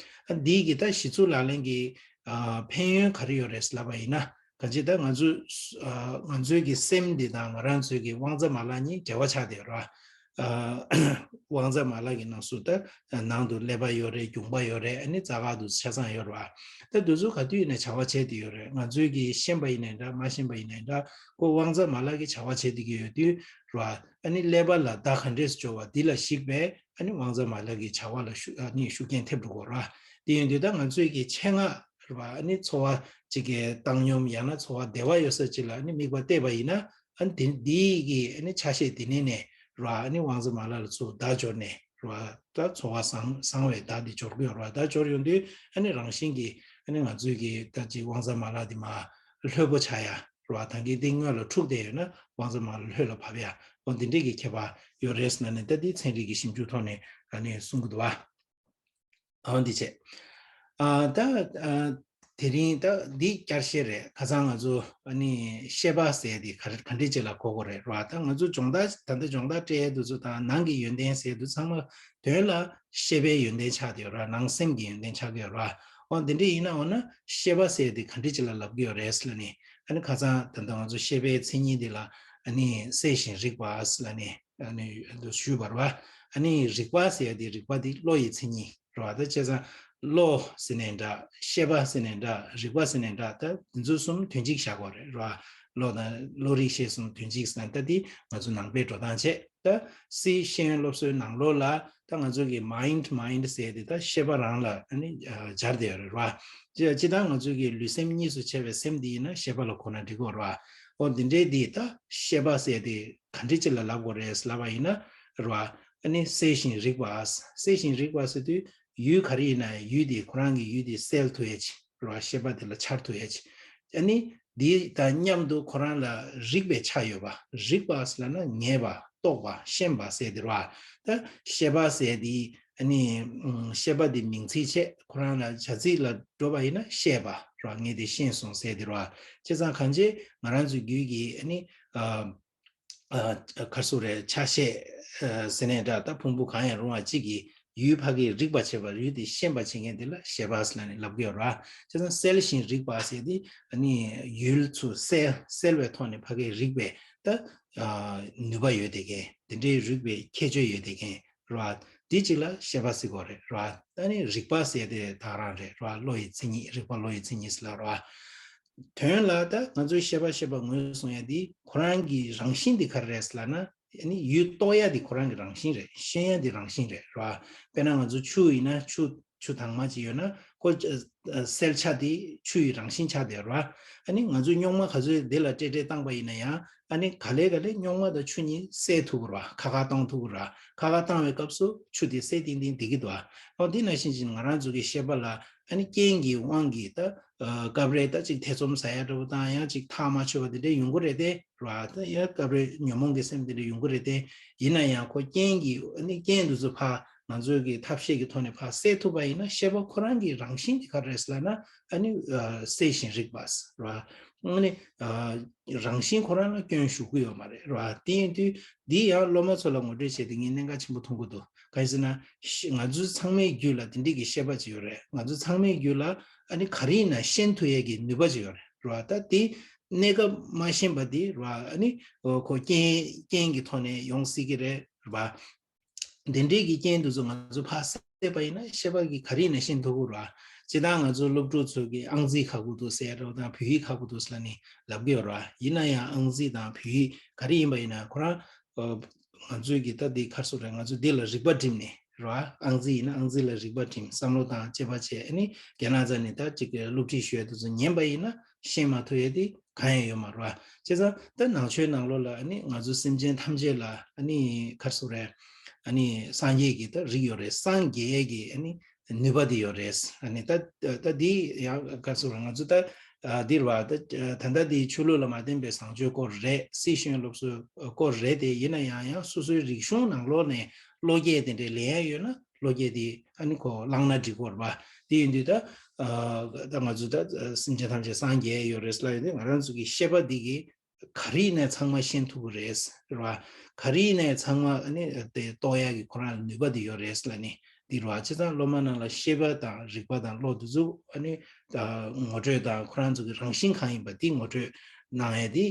ཨ་འདིའི་གི་ད་གཞི་ཚུགས་ལག་ལེན་གྱི་ཨ་ཕན་ཡོན་ག་རེ་ཡོད་རེད་ལབ་པ་ཡིན་ན། གང་ཅི་ད་ང་ཚོས་ཨ་ང་ཚོའི་གི་སེམས་འདི་དང་ང་རང་ཚོའི་གི་དབང་རྩ་མ་ལག་གཉིས་འབྲེལ་བ་ཆགས་བསྡད་ཡོད་རེད་བ། ཨ་དབང་རྩ་མ་ལག་གི་ནང་སུ་ད་ནང་དུ་ཀླད་པ་ཡོད་རེད། རྒྱུངས་པ་ཡོད་རེད། ཨ་ནི་རྩ་ཁ་དུ་ཆ་ཚང་ཡོད་རེད་བ། ད་དུས་ཚོད་ག་དུས་ཡིན་ན་བྱ་བ་བྱེད་བསྡད་ཡོད་རེད། ང་ཚོའི་གི་ཤེས་པ་ཡིན་ནའི་འདྲ་མ་ཤེས་པ་ཡིན་ནའི་འདྲ་ཁོ་དབང་རྩ་མ་ལག་གི་བྱ་བ་བྱེད་བསྡད་ཀྱི་ཡོད་དུས་རེད་བ། ཨ་ནི་ཀླད་པ་ལ་བརྡ་ག་འདྲས་སུ་འབྱོར་བ་འདི་ལ་གཞིགས་པའི་ཨ་ནི་དབང་རྩ་མ་ལག་གི་བྱ་བ་ལ་ཤུ་ཨ་ནི་ཤུགས་རྐྱེན་ཐེབས་འགྲོ་གི་རེད་བ། དེ་ཡིན་དུས་ད་ང་ཚོས་ཀྱི་ཆེད་མངགས་རེད་བ། ཨ་ནི་ཚོར་བ་ཅིག་གི་བཏང་སྙོམས་ཡང་ན་ཚོར་བ་བདེ་བ་ཡོད་ས་ཅིག་ལ་ཨ་ནི་དམིགས་པ་གཏད་པ་ཡིན་ན། ཨ་ནི་དེ་འདི་གི་ཨ་ནི་ཆ་ཤས་དེ་ནས་ནས་རེད་བ། ཨ་ནི་དབང་རྩ་མ་ལག་ལ་ཚུར་བརྡ་འབྱོར་ནས་རེད་བ། ད་ཚོར་བ་བཟང་བཟང་བའི་བརྡ་དེ་འབྱོར་གི་ཡོད་རེད་བ། བརྡ་འབྱོར་ཡོང་དུས་ཨ་ནི་རང་བཞིན་གྱིས་ཨ་ནི་ང་ཚོས་ཀྱི་ད་ཅིག་དབང་རྩ་མ་ལག་དེ་མར་ལྷོད་པོ་ཆགས་ཡ། རེད་བ། ད་གིན་འདི་སྔོན་ལ་འཁྲུགས་བསྡད་ཡོད་ན་དབང་རྩ་མར་ལྷོད་ལ་བབས་ཡ། འོ་འདི་འདྲས་ཀྱི་ཁྱད་པར་ཡོད་རེད་ཟེར་ནས་ད་འདི་ཚན་རིག་གི་ཞིབ་འཇུག་ཐོག་ནས་ཨ་ནི་གསུང་གི་འདུག་བ། ཨ་འདི་བྱས། ཨ་ད་ཨ་དེ་རིང་ད་འདི་བསྐྱར་བཤད་རེད། ཁ་སང་ང་ཚོ་ཨ་ནི་ཤེས་པ་ཟེར་དེ་ག་ག་འདྲས་ཅིག་ལ་གོ་དགོས་རེད་ར། ད་ང་ཚོ་སྦྱོང་བརྡར་ད་ལྟ་སྦྱོང་བརྡར་སྤྲད་ཡས་དུས་ཚོད་དང་ནང་གི་ཡོན་ཏན་ཟེར་དུས་ཚང་མ་དོན་ལ་ཤེས་པའི་ཡོན་ཏན་ཆགས་བསྡད་ཡོད་ར། ནང་སེམས་ཀྱི་ཡོན་ཏན་ཆགས་ཀྱི་ཡོད་ར། འོ་འདི་འདྲས་ཡིན་ན་འོ་ན་ཤེས་པ་ཟེར་དེ་ག་འདྲས་ཅིག་ལ་ལབ་ཀྱི་ཡོད་རེད་ཟེར་ལབ་ནས། ཨ་ནི་ཁ་སང་ད་ལྟ་ང་ཚོ་ཤེས་པའི་མཚན་ཉིད་འདི་ལ་ཨ་ནི་གསལ་ཞིང་རིག་པ་ཟེར་ལབ་ནས། ཨ་ནི་ཞུས་པ་རེད་བ། ཨ་ནི་རིག་པ་ཟེར་ཡ་དེ་རིག་པ་དེ་བློ་ཡི་མཚན་ཉིད་རེད་བ། ད་བྱས་ཙང་བློ་ཟེར་ནའི་འདྲ། ཤེས་པ་ཟེར་ནའི་འདྲ། རིག་པ་ཟེར་ནའི་འདྲ། ད་དེ་ཚོ་གསུམ་དོན་གཅིག་བཞག་དགོས་རེད་རེད་བ། བློ་དང་བློ་རིག་ཤེས་གསུམ་དོན་གཅིག་ཟེར་ན་ད་དེ་ང་ཚོ་ནང་པའི་འགྲོ་སྟངས་བྱས། ད་སི་ཤེས་ཡོན་སློབ་གསོའི་ནང་ལོགས་ལ་ད་ང་ཚོ་གི་མའིན་ཌི་མའིན་ཌི་ཟེར་དེ་ད་ཤེས་པ་རང་ལ་ཨ་ནི་སྦྱར་བསྡད་ཡོད་རེད་རེད་བ། སྤྱིར་བཏང་ང་ཚོ་གི་ལུས་སེམས་གཉིས་སུ་ཕྱེ་བའི་སེམས་དེ་ཡིན་ན་ཤེས་པ་ལ་གོ་ན་འགྲིག་གོ་རེད་བ། འོ་འདི་འདྲའི་འདི་ད་ཤེས་པ་ཟེར་དེ་ག་འདྲ་ཅིག་ལ་ལབ་དགོས་རེད་ལབ་པ་ཡིན་ན་རེད་བ། ཨ་ནི་གསལ་ཞིང་རིག་པ། གསལ་ཞིང་རིག་པ་ཟེར་དུས་ཡུལ་ག་རེ་ཡིན་ན་ཡུལ་དེ་ཁོ་རང་གི་ཡུལ་དེ་གསལ་ཐུབ་ཡ་ཅིག་རེད་བ། ཤེས་པ་དེ་ལ་འཆར་ཐུབ་ཡ་ཅིག་ཨ་ནི་འདི་དང་མཉམ་དུ་ཁོ་རང་ལ་རིག་པའི་ཆ་ཡོད་པ། རིག་པ་ཟེར་ལབ་ན་ངེས་པ། རྟོགས་པ། ཤེས་པ་ཟེར་དེ་རེད་བ། ད་ཤེས་པ་ཟེར་དེ་ཨ་ནི་ཤེས་པ་དེ་མིང་ཚིག་བྱས་ཁོ་རང་ལ་བྱ་ཚིག་ལ་འགྲོ་བ་ཡིན་ན་ཤེས་པ་རེད་བ། ངས་དེ་ཤེས་སོང་ཟེར་དེ་རེད་བ། བྱས་ཙང་གང་ཅི་ང་རང་ཚོའི་རྒྱུད་ཀྱི་ཨ་ནི་ཨ། ཨ་ག་རེ་ཟེར་དགོས་རེད། ཆ་ཤས་ཨ་ཟེར་ནའི་འདྲ། ད་ཕུང་པོ་གང་ཡང་རུང་བ་གཅིག་གིས་ཡུལ་ཕ་གིར་རིག་པ་བྱེད་པ། ཡུལ་དེ་ཤེས་པ་བྱེད་མཁན་དེ་ལ་ཤེས་པ་ཟེར་ནས་ལབ་ཀྱི་ཡོད་རེད་བ། བྱས་ཙང་གསལ་ཞིང་རིག་པ་ཟེར་དེ་ཨ་ནི་ཡུལ་ཚུར་གསལ་གསལ་བའི་ཐོག་ནས་ཕ་གིར་རིག་པའི་ད་ཨ་ནུས་པ་ཡོད་བསྡད་མཁན། དེ་འདྲའི་རིག་པའི་ཁྱད་ཆོས་ཡོད་བསྡད་མཁན་རེད་བ། དེ་གཅིག་ལ་ཤེས་པ་ཟེར་གྱི་ཡོད་རེད་རེད་བ། ཨ་ནི་རིག་པ་ཟེར་དེ་ད་ག་རང་རེད་རེད་བ། བློ་ཡི་མཚན་ཉིད། རིག་པ་བློ་ཡི་མཚན་ཉིད་ཟེར་ལབ་རེད་བ། དོན་ལ་ད་ང་ཚོའི་ཤེས་པ་ཤེས་པ་ངོས་བཟུང་ཡ་དེ་ཁོ་རང་གི་རང་བཞིན་དེ་ག་རེ་རེད་ཟེར་ལབ་ན། ཨ་ནི་ཡུལ་རྟོགས་ཡ་དེ་ཁོ་རང་གི་རང་བཞིན་རེད། ཤེས་ཡ་དེ་རང་བཞིན་རེད་རེད་བ། དཔེར་ན་ང་ཚོ་ཆུ་ཡིན་ན་ཆུ་ཆུ་དྭངས་མ་ཅིག་ཡོད་ན་ཁོ་ཨ་གསལ་ཆ་དེ་ཆུ་ཡི་རང་བཞིན་ཆགས་བསྡད་རེད་བ། ཨ་ནི་ང་ཚོས་རྙོག་མ་ག་ཚོད་དེ་ལ་སྤྲད་སྤྲད་བཏང་པ་ཡིན་ན་ཡང་། ཨ་ནི་ག་ལེ་ག་ལེ་རྙོག་མ་དང་ཆུ་གཉིས་བསྲེས་ཐུབ་ཀྱི་རེད་བ། ཁ་ཁ་གཏོང་ཐུབ་ཀྱི་རེད་བ། ཁ་ཁ་བཏང་བའི་སྐབས་སུ་ཆུ་དེ་སེ་ཏིང་ཏིང་བསྡད་ཀྱི་འདུག་བ། འོ་དེ་ནང་བཞིན་ཅིག་ང་རང་ཚོ་གི་ཤེས་པ་ལ་ཨ་ནི་རྐྱེན་གྱི་དབང་གིས་ད་ཨ་སྐབས་རེ་ད་ཅིག་ཐེ་ཚོམ་ཟ་ཡ་འདྲ་པོ་དང་། ཡང་ཅིག་ཐག་མ་ཆོད་པ་དེ་འདྲ་ཡོང་གི་རེད་དེ་རེད་བ། ད་ཡང་སྐབས་རེ་ཉོན་མོངས་ཀྱི་སེམས་དེ་འདྲ་ཡོང་གི་རེད་དེ། ཡིན་ན་ཡང་ཁོ་རྐྱེན་གྱི་ཨ་ནི་རྐྱེན་དེ་ཚོ་ཕར་ང་ཚོ་གི་ཐབས་ཤེས་ཀྱི་ཐོག་ནས་ཕར་སེལ་ཐུབ་པ་ཡིན་ན་ཤེས་པ་ཁོ་རང་གི་རང་བཞིན་དེ་ག་རེ་རེད་ཟེར་ལབ་ན། ཨ་ནི་ཨ་གསལ་ཞིང་རིག་པ་རེད་བ། ཨ་ནི་ཨ་རང་བཞིན་ཁོ་རང་ལ་སྐྱོན་ཞུགས་ཀྱི་ཡོད་མ་རེད་རེད་བ། དེ་ཡིན་དུས་འདི་ཡང་སློབ་མ་ཚོ་ལ་ངོ་སྤྲོད་བྱས་ཏེ་ངས་གནད་འགག་ཆེན་པོ་མཐོང་གི་འདུག་གང་ཡིན་ཟེར་ན། ཤ་ང་ཚོ་ཚང་མའི་རྒྱུད་ལ་དེ་འདྲས་ཀྱི་ཤེས་པ་ཅིག་ཡོད་རེད། ང་ཚོ་ཚང་མའི་རྒྱུད་ལ་ཨ་ནི་ག་རེ་ཡིན་ན་ཤེས་ཐུབ་ཡས་ཀྱི་ནུས་པ་ཅིག་ཡོད་རེད་རེད་བ། ད་དེ་གནས་སྐབས་མ་ཤེས་པ་དེ་རེད་བ། ཨ་ནི་ཁོ་རྐྱེན་རྐྱེན་གྱི་ཐོག་ནས་ཡོང་སྲིད་ཀྱི་རེད་རེད་བ། དེ་འདྲའི་གི་རྐྱེན་དེ་ཚོ་ང་ཚོ་ཕར་བསལ་བ་ཡིན་ན་ཤེས་པ་གི་ག་རེ་ཡིན་ན་ཤེས་ཐུབ་ཀྱི་རེད། སྤྱིར་བཏང་ང་ཚོ་སློབ་ཕྲུག་ཚོ་གི་ཨང་རྩིས་ཁག་པོ་འདུག་ཟེར་རོ་དང་བོད་ཡིག་ཁག་པོ་འདུག་ཟེར་ལབ་ནས་ལབ་ཀྱི་ཡོད་རེད། ཡིན་ན་ཡང་ཨང་རྩིས་དང་བོད་ཡིག་ག་རེ་ཡིན་པ་ཡིན་ན་ཁོ་རང་ཨ་ང་ཚོའི་གི་ད་འདི་ག་རེ་ཟེར་དགོས་རེད། ང་ཚོ་འདི་ལ་རིག་པ་བསྒྲིམས་ནས་རེད་བ། ཨང་རྩིས་ཡིན་ན་ཨང་རྩིས་ལ་རིག་པ་བསྒྲིམས། བསམ་བློ་བཏང་དཔྱད་པ་བྱས། ཨ་ནི་རྒན་ལགས་རྩ་ནས་ད་ཅིག་སློབ་ཁྲིད་ཞུ་ཡ་དེ་ཚོ་ཉན་པ་ཡིན་ན་ཤེས་མ་ཐུབ་ཡ་དེ་གང་ཡང་ཡོད་མ་རེད་བ། བྱས་ཙང་ད་ནང་ཆོས་ནང་ལོགས་ལ་ཨ་ནི་ང་ཚོ་སེམས་ཅན་ཐམས་ཅད་ལ་ཨ་ནི་ག་རེ་ཟེར་དགོས་རེད། ཨ་ནི་སངས་རྒྱས་ཀྱི་ད་རིགས་ཡོད་རེད། སངས་རྒྱས་ཀྱི་ཨ་ནི་ནུས་པ་དེ་ཡོད་རེད། ཨ་ནི་ད་ད་འདི་ཡང་ག་རེ་ཟེར་དགོས་རེད། ང་ཚོ་ད་ཨ་འདི་རེད་བ། ད་ད་ལྟ་འདི་ཆོས་ལུགས་ལ་མ་བརྟེན་པའི་བཟང་སྤྱོད་སྐོར་རེད། སྲིད་ཤེས་ཡོན་སློབ་གསོའི་སྐོར་རེད་དེ། ཡིན་ན་ཡང་ཡང་སོ་སོའི་རིག་གཞུང་ནང་ལོགས་ནས་བློ་སྐྱེད་དེ་འདྲའི་ལེན་ཡ་ཡོད་ན་བློ་སྐྱེད་དེ་ཨ་ནི་ཁོ་བླངས་ན་འགྲིག་གི་རེད་བ། དེ་ཡིན་དུས་ད་ཨ་ད་ང་ཚོ་ད་སེམས་ཅན་ཐམས་ཅད་སངས་རྒྱས་ཡོད་རེད་ལབ་ཡོད་དུས། ང་རང་ཚོ་གི་ཤེས་པ་འདི་གི་ག་རེ་ཡིན་ནའི་ཚང་མ་ཤེས་ཐུབ་ཀྱི་རེད་རེད་བ། ག་རེ་ཡིན་ནའི་ཚང་མ་ཨ་ནི་དེ་རྟོགས་ཡག་གི་ཁོ་རང་ལ་ནུས་པ་དེ་ཡོད་རེད་ལབ་ནི་འདི་རེད་བ། བྱས་ཙང་སློབ་མ་རྣམས་ལ་ཤེས་པ་དང་རིག་པ་དང་བློ་དེ་ཚོ་ཨ་ནི་ད་ངོ་སྤྲོད་དང་ཁོ་རང་ཚོ་གི་རང་བཞིན་གང་ཡིན་པ་དེ་ངོ་སྤྲོད་གནང་ཡ་དེ་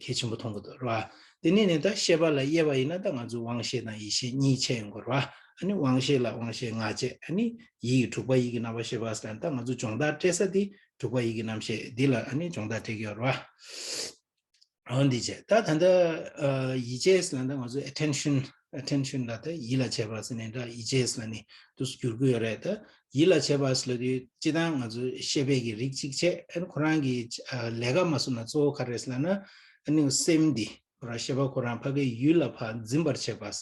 གལ་ཆེན་པོ་མཐོང་གི་འདུག་རེད་བ། དེ་ནས་ནི་ད་ཤེས་པ་ལ་དབྱེ་བ་ཡིན་ན་ད་ང་ཚོ་དབང་ཤེས་དང་ཡིད་ཤེས་གཉིས་ཕྱེ་ཡོང་གི་རེད་བ། ཨ་ནི་དབང་ཤེས་ལ་དབང་ཤེས་ལྔ་བྱས། ཨ་ནི་ཡིད་ཀྱི་དྲུག་པ་ཡིད་ཀྱི་རྣམ་པར་ཤེས་པ་ཟེར་ན་ད་ང་ཚོ་སྦྱོང་བརྡར་སྤྲད་ས་དེ་དྲུག་པ་ཡིད་ཀྱི་རྣམ་ཤེས་འདི་ལ་ཨ་ནི་སྦྱོང་བརྡར་སྤྲད་ཀྱི་ཡོད་རེད་བ། འོ་འདི་བྱས། ད་ད་ལྟ་ཨ་ཡིད་བྱེད་ཟེར་ན་ད་ང་ཚོ་attention attention ལ་ད་ཡིད་ལ་བྱེད་པ་ཟེར་ནས་འདྲ། ཡིད་བྱེད་ཟེར་ནས་དུ་བསྒྱུར་གྱི་ཡོད་རེད། ད་ཡིད་ལ་བྱེད་པ་ཟེར་ལབ་དུས་སྤྱིར་བཏང་ང་ཚོ་ཤེས་པའི་གི་རིགས་གཅིག་བྱས། ཨ་ནི་ཁོ་རང་གི་ཨ་ལས་ཀ་མ་བཟོ་ན་གཙོ་བོ་ག་རེ་རེད་ཟེར་ལབ་ན། ཨ་ནི་སེམས་འདི་ཁོ་རང་ཤེས་པ་ཁོ་རང་ཕ་གིའི་ཡུལ་ལ་ཕར་འཛིན་པར་བྱེད་པ།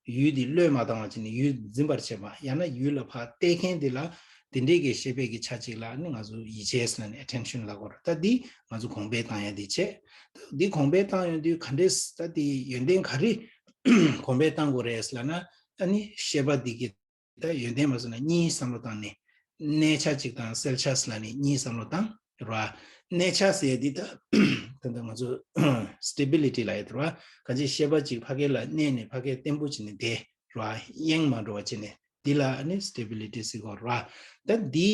ཡུལ་འདི་བློས་མ་བཏང་བ་བྱས་ནས་ཡུལ་འཛིན་པར་བྱེད་པ། ཡང་ན་ཡུལ་ལ་ཕར་བལྟས་མཁན་འདི་ལ་ དེ་འདྲའི་གི་ཤེས་པའི་གི་ཆ་གཅིག་ལ་ནི་ང་ཚོ་ཡིད་ཆེས་ལ་ནི་ཨེ་ཊེན་ཤན་ལབ་དགོས་རེད། ད་འདི་ང་ཚོ་གོང་འཕེལ་བཏང་ཡ་འདི་བྱས། ད་འདི་གོང་འཕེལ་བཏང་ཡོང་དུས་ག་འདྲས་ད་འདི་ཡོན་ཏན་ག་རེ་གོང་འཕེལ་བཏང་དགོས་རེད་ལབ་ན། ཨ་ནི་ཤེས་པ་འདི་གི་ད་ཡོན་ཏན་མ་སོང་ན་གཉིས་བསམ་བློ་བཏང་ནས། གནས་ཆ་གཅིག་དང་གསལ་ཆ་ཟེར་ལ་ནི་གཉིས་བསམ་བློ་བཏང་ར། གནས་ཆ་ཟེར་ཡ་འདི་ད་ད་ལྟ་ང་ཚོ་སི་ཊེ་བི་ལི་ཊི་ལབ་ཡ་དེ་ར། གང་ཅི་ཤེས་པ་གཅིག་ཕ་གི་ལ་གནས་ནས་ཕ་གི་བརྟན་པོ་བྱས་ནས་བསྡད་ར། གཡེང་མ་འགྲོ་བ་བྱས་ནས། འདི་ལ་ནི་སི་ཊེ་བི་ལི་ཊི་ཟེར་གོ་ར། ད་འདི་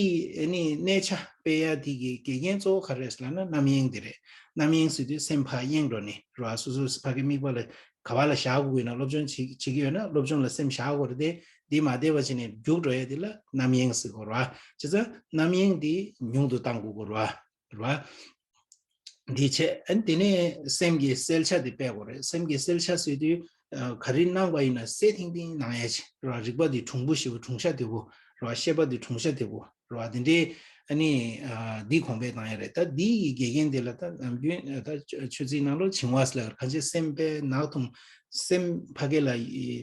ནི་གནས་ཆ་སྤེལ་ཡ་འདི་གི་དགེ་རྒན་གཙོ་བོ་ག་རེ་རེད་ཟེར་ལབ་ན་རྣམ་གཡེང་འདི་རེད། རྣམ་གཡེང་ཟེར་དུས་སེམས་ཕར་གཡེང་འགྲོ་ནི་ར། སོ་སོ་ཕ་གི་དམིགས་པ་ལ་ག་བ་ལ་བཞག་དགོས་ཡིན་ན། སློབ་སྦྱོང་བྱེད་བྱེད་ཀྱི་ཡོད་ན་སློབ་སྦྱོང་ལ་སེམས་བཞག་དགོས་རེད་དེ། འདི་མ་བསྡད་པ་བྱས་ནས་རྒྱུགས་འགྲོ་ཡ་འདི་ལ་རྣམ་གཡེང་ཟེར་གོ་ར། བྱས་ཙང་རྣམ་གཡེང་འདི་ཉུང་དུ་བཏང་དགོས་གོ་ར། ར། འདི་བྱས། ཨ་ནི་དེ་ནས་སེམས་ཀྱི་གསལ་ཆ་དེ་སྤེལ་དགོས་རེད། སེམས་ཀྱི་གསལ་ཆ་ཟེར་དུས་ཨ་ག་རེ་སྣང་བ་ཡིན་ན་གསལ་ཐིང་ཐིང་སྣང་ཡ་ཆེ་ར། རིག་པ་འདི་གྲུང་པོ་ཞེ་པོ། གྲུང་ཤ་དེ་པོ་ར། ཤེས་པ་འདི་གྲུང་ཤ་དེ་པོ་ར། དེ་འདྲའི་ཨ་ནི་ཨ་འདི་གོང་འཕེལ་བཏང་ཡ་རེད། ད་འདི་ཡི་དགེ་རྒན་དེ་ལ་ད་ནམ་རྒྱུན་ད་ཆོས་ཚིག་ནང་ལོགས་བྱིང་བ་ཟེར་ལ། གང་ཅི་སེམས་པའི་ནག་འཐོམ། སེམས་ཕ་གི་ལ་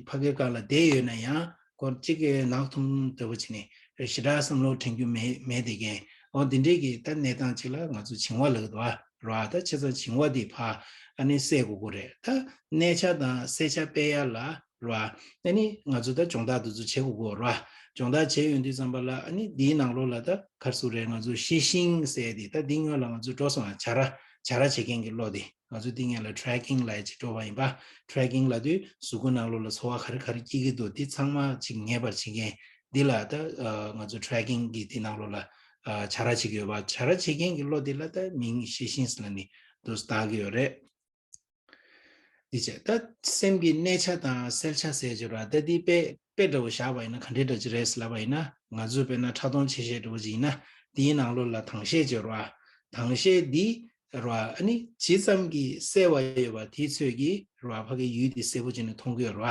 ཕ་གི་སྒང་ལ་བསྡད་ཡོད་ན་ཡང་སྐོར་གཅིག་གི་ནག་འཐོམ་འདྲ་པོ་བྱས་ནས་ཞེ་དྲག་བསམ་བློ་དྲན་རྒྱུ་མེད་མེད་དེ་གན། འོ་འདི་འདྲའི་གི་ད་གནས་སྟངས་ཅིག་ལ་ང་ཚོ་བྱིང་བ་ལབ་ཀྱི་འདུག་ར། ད་བྱས་ཙང་བྱིང་བ་འདི་ཕར་ཨ་ནི་སེལ་དགོས་ཀྱི་རེད། ད་གནས་ཆ་དང་གསལ་ཆ་སྤེལ་ཡ་ལ་ར། ཨ་ནི་ང་ཚོ་ད་སྦྱོང་བརྡར་འདི་ཚོ་བྱེད་དགོས་ཀྱི་ར། སྦྱོང་བརྡར་བྱས་ཡོང་དུས་ཙམ་པ་ལ་ཨ་ནི་འདིའི་ནང་ལོགས་ལ་ད་ག་རེ་ཟེར་དགོས་རེད། ང་ཚོ་ཤེས་ཤིང་ཟེར་ཡ་འདི་ད་འདི་སྔོན་ལ་ང་ཚོ་འགྲོ་སོང་ང་། བྱ་ར་བྱ་ར་བྱེད་མཁན་གྱི་བློ་དེ། ང་ཚོ་འདི་སྔོན་ལ་ཊེ་རེ་ཀིང་ལབ་ཡ་ཅིག་འགྲོ་བ་ཡིན་པ། ཊེ་རེ་ཀིང་ལབ་དུས་གཟུགས་པོ་ནང་ལོགས་ལ་ཚོར་བ་ག་རེ་ག་རེ་སྐྱེ་གི་འདུག་འདི་ཚང་མ་ཅིག་ངེས་པར་བྱེད་མཁན་འདི་ལ་ད་ཨ་ང་ཚོ་ཊེ་རེ་ཀིང་གི་འདི་ནང་ལོགས་ལ་ཨ་བྱ་ར་བྱེད་ཀྱི་ཡོད་པ། བྱ་ར་བྱེད་མཁན་གྱི་བློ་འདི་ལ་ད་མིང་ཤེས་ཤིང་ཟེར་ལབ་ནས་འདུག་སེ་བཏགས་ཀྱི་ཡོད་རེད། འདི་བྱས། ད་སེམས་ཀྱི་གནས་ཆ་དང་གསལ་ཆ་ཟེར་གྱི་ར། ད་འདི་དཔེ་དཔེ་འདྲ་བོ་བཞག་པ་ཡིན་ན་ག་འདྲའི་འདྲ་ཅིག་རེད་ཟེར་ལབ་པ་ཡིན་ན། ང་ཚོས་དཔེར་ན་ཕྲ་མཐོང་ཆེ་ཤེལ་འདྲ་བོ་ཅིག་ཡིན་ན། འདིའི་ནང་ལོགས་ལ་དྭངས་ཤེལ་ཅིག་ཡོད་ར། དྭངས་ཤེལ་འདི་ར་ཨ་ནི་ཇི་ཙམ་གྱིས་གསལ་བ་ཡོད་པ་དེའི་ཚོད་ཀྱིས་ར་ཕ་གི་ཡུལ་འདི་གསལ་པོ་བྱས་ནས་མཐོང་གི་ཡོད་ར།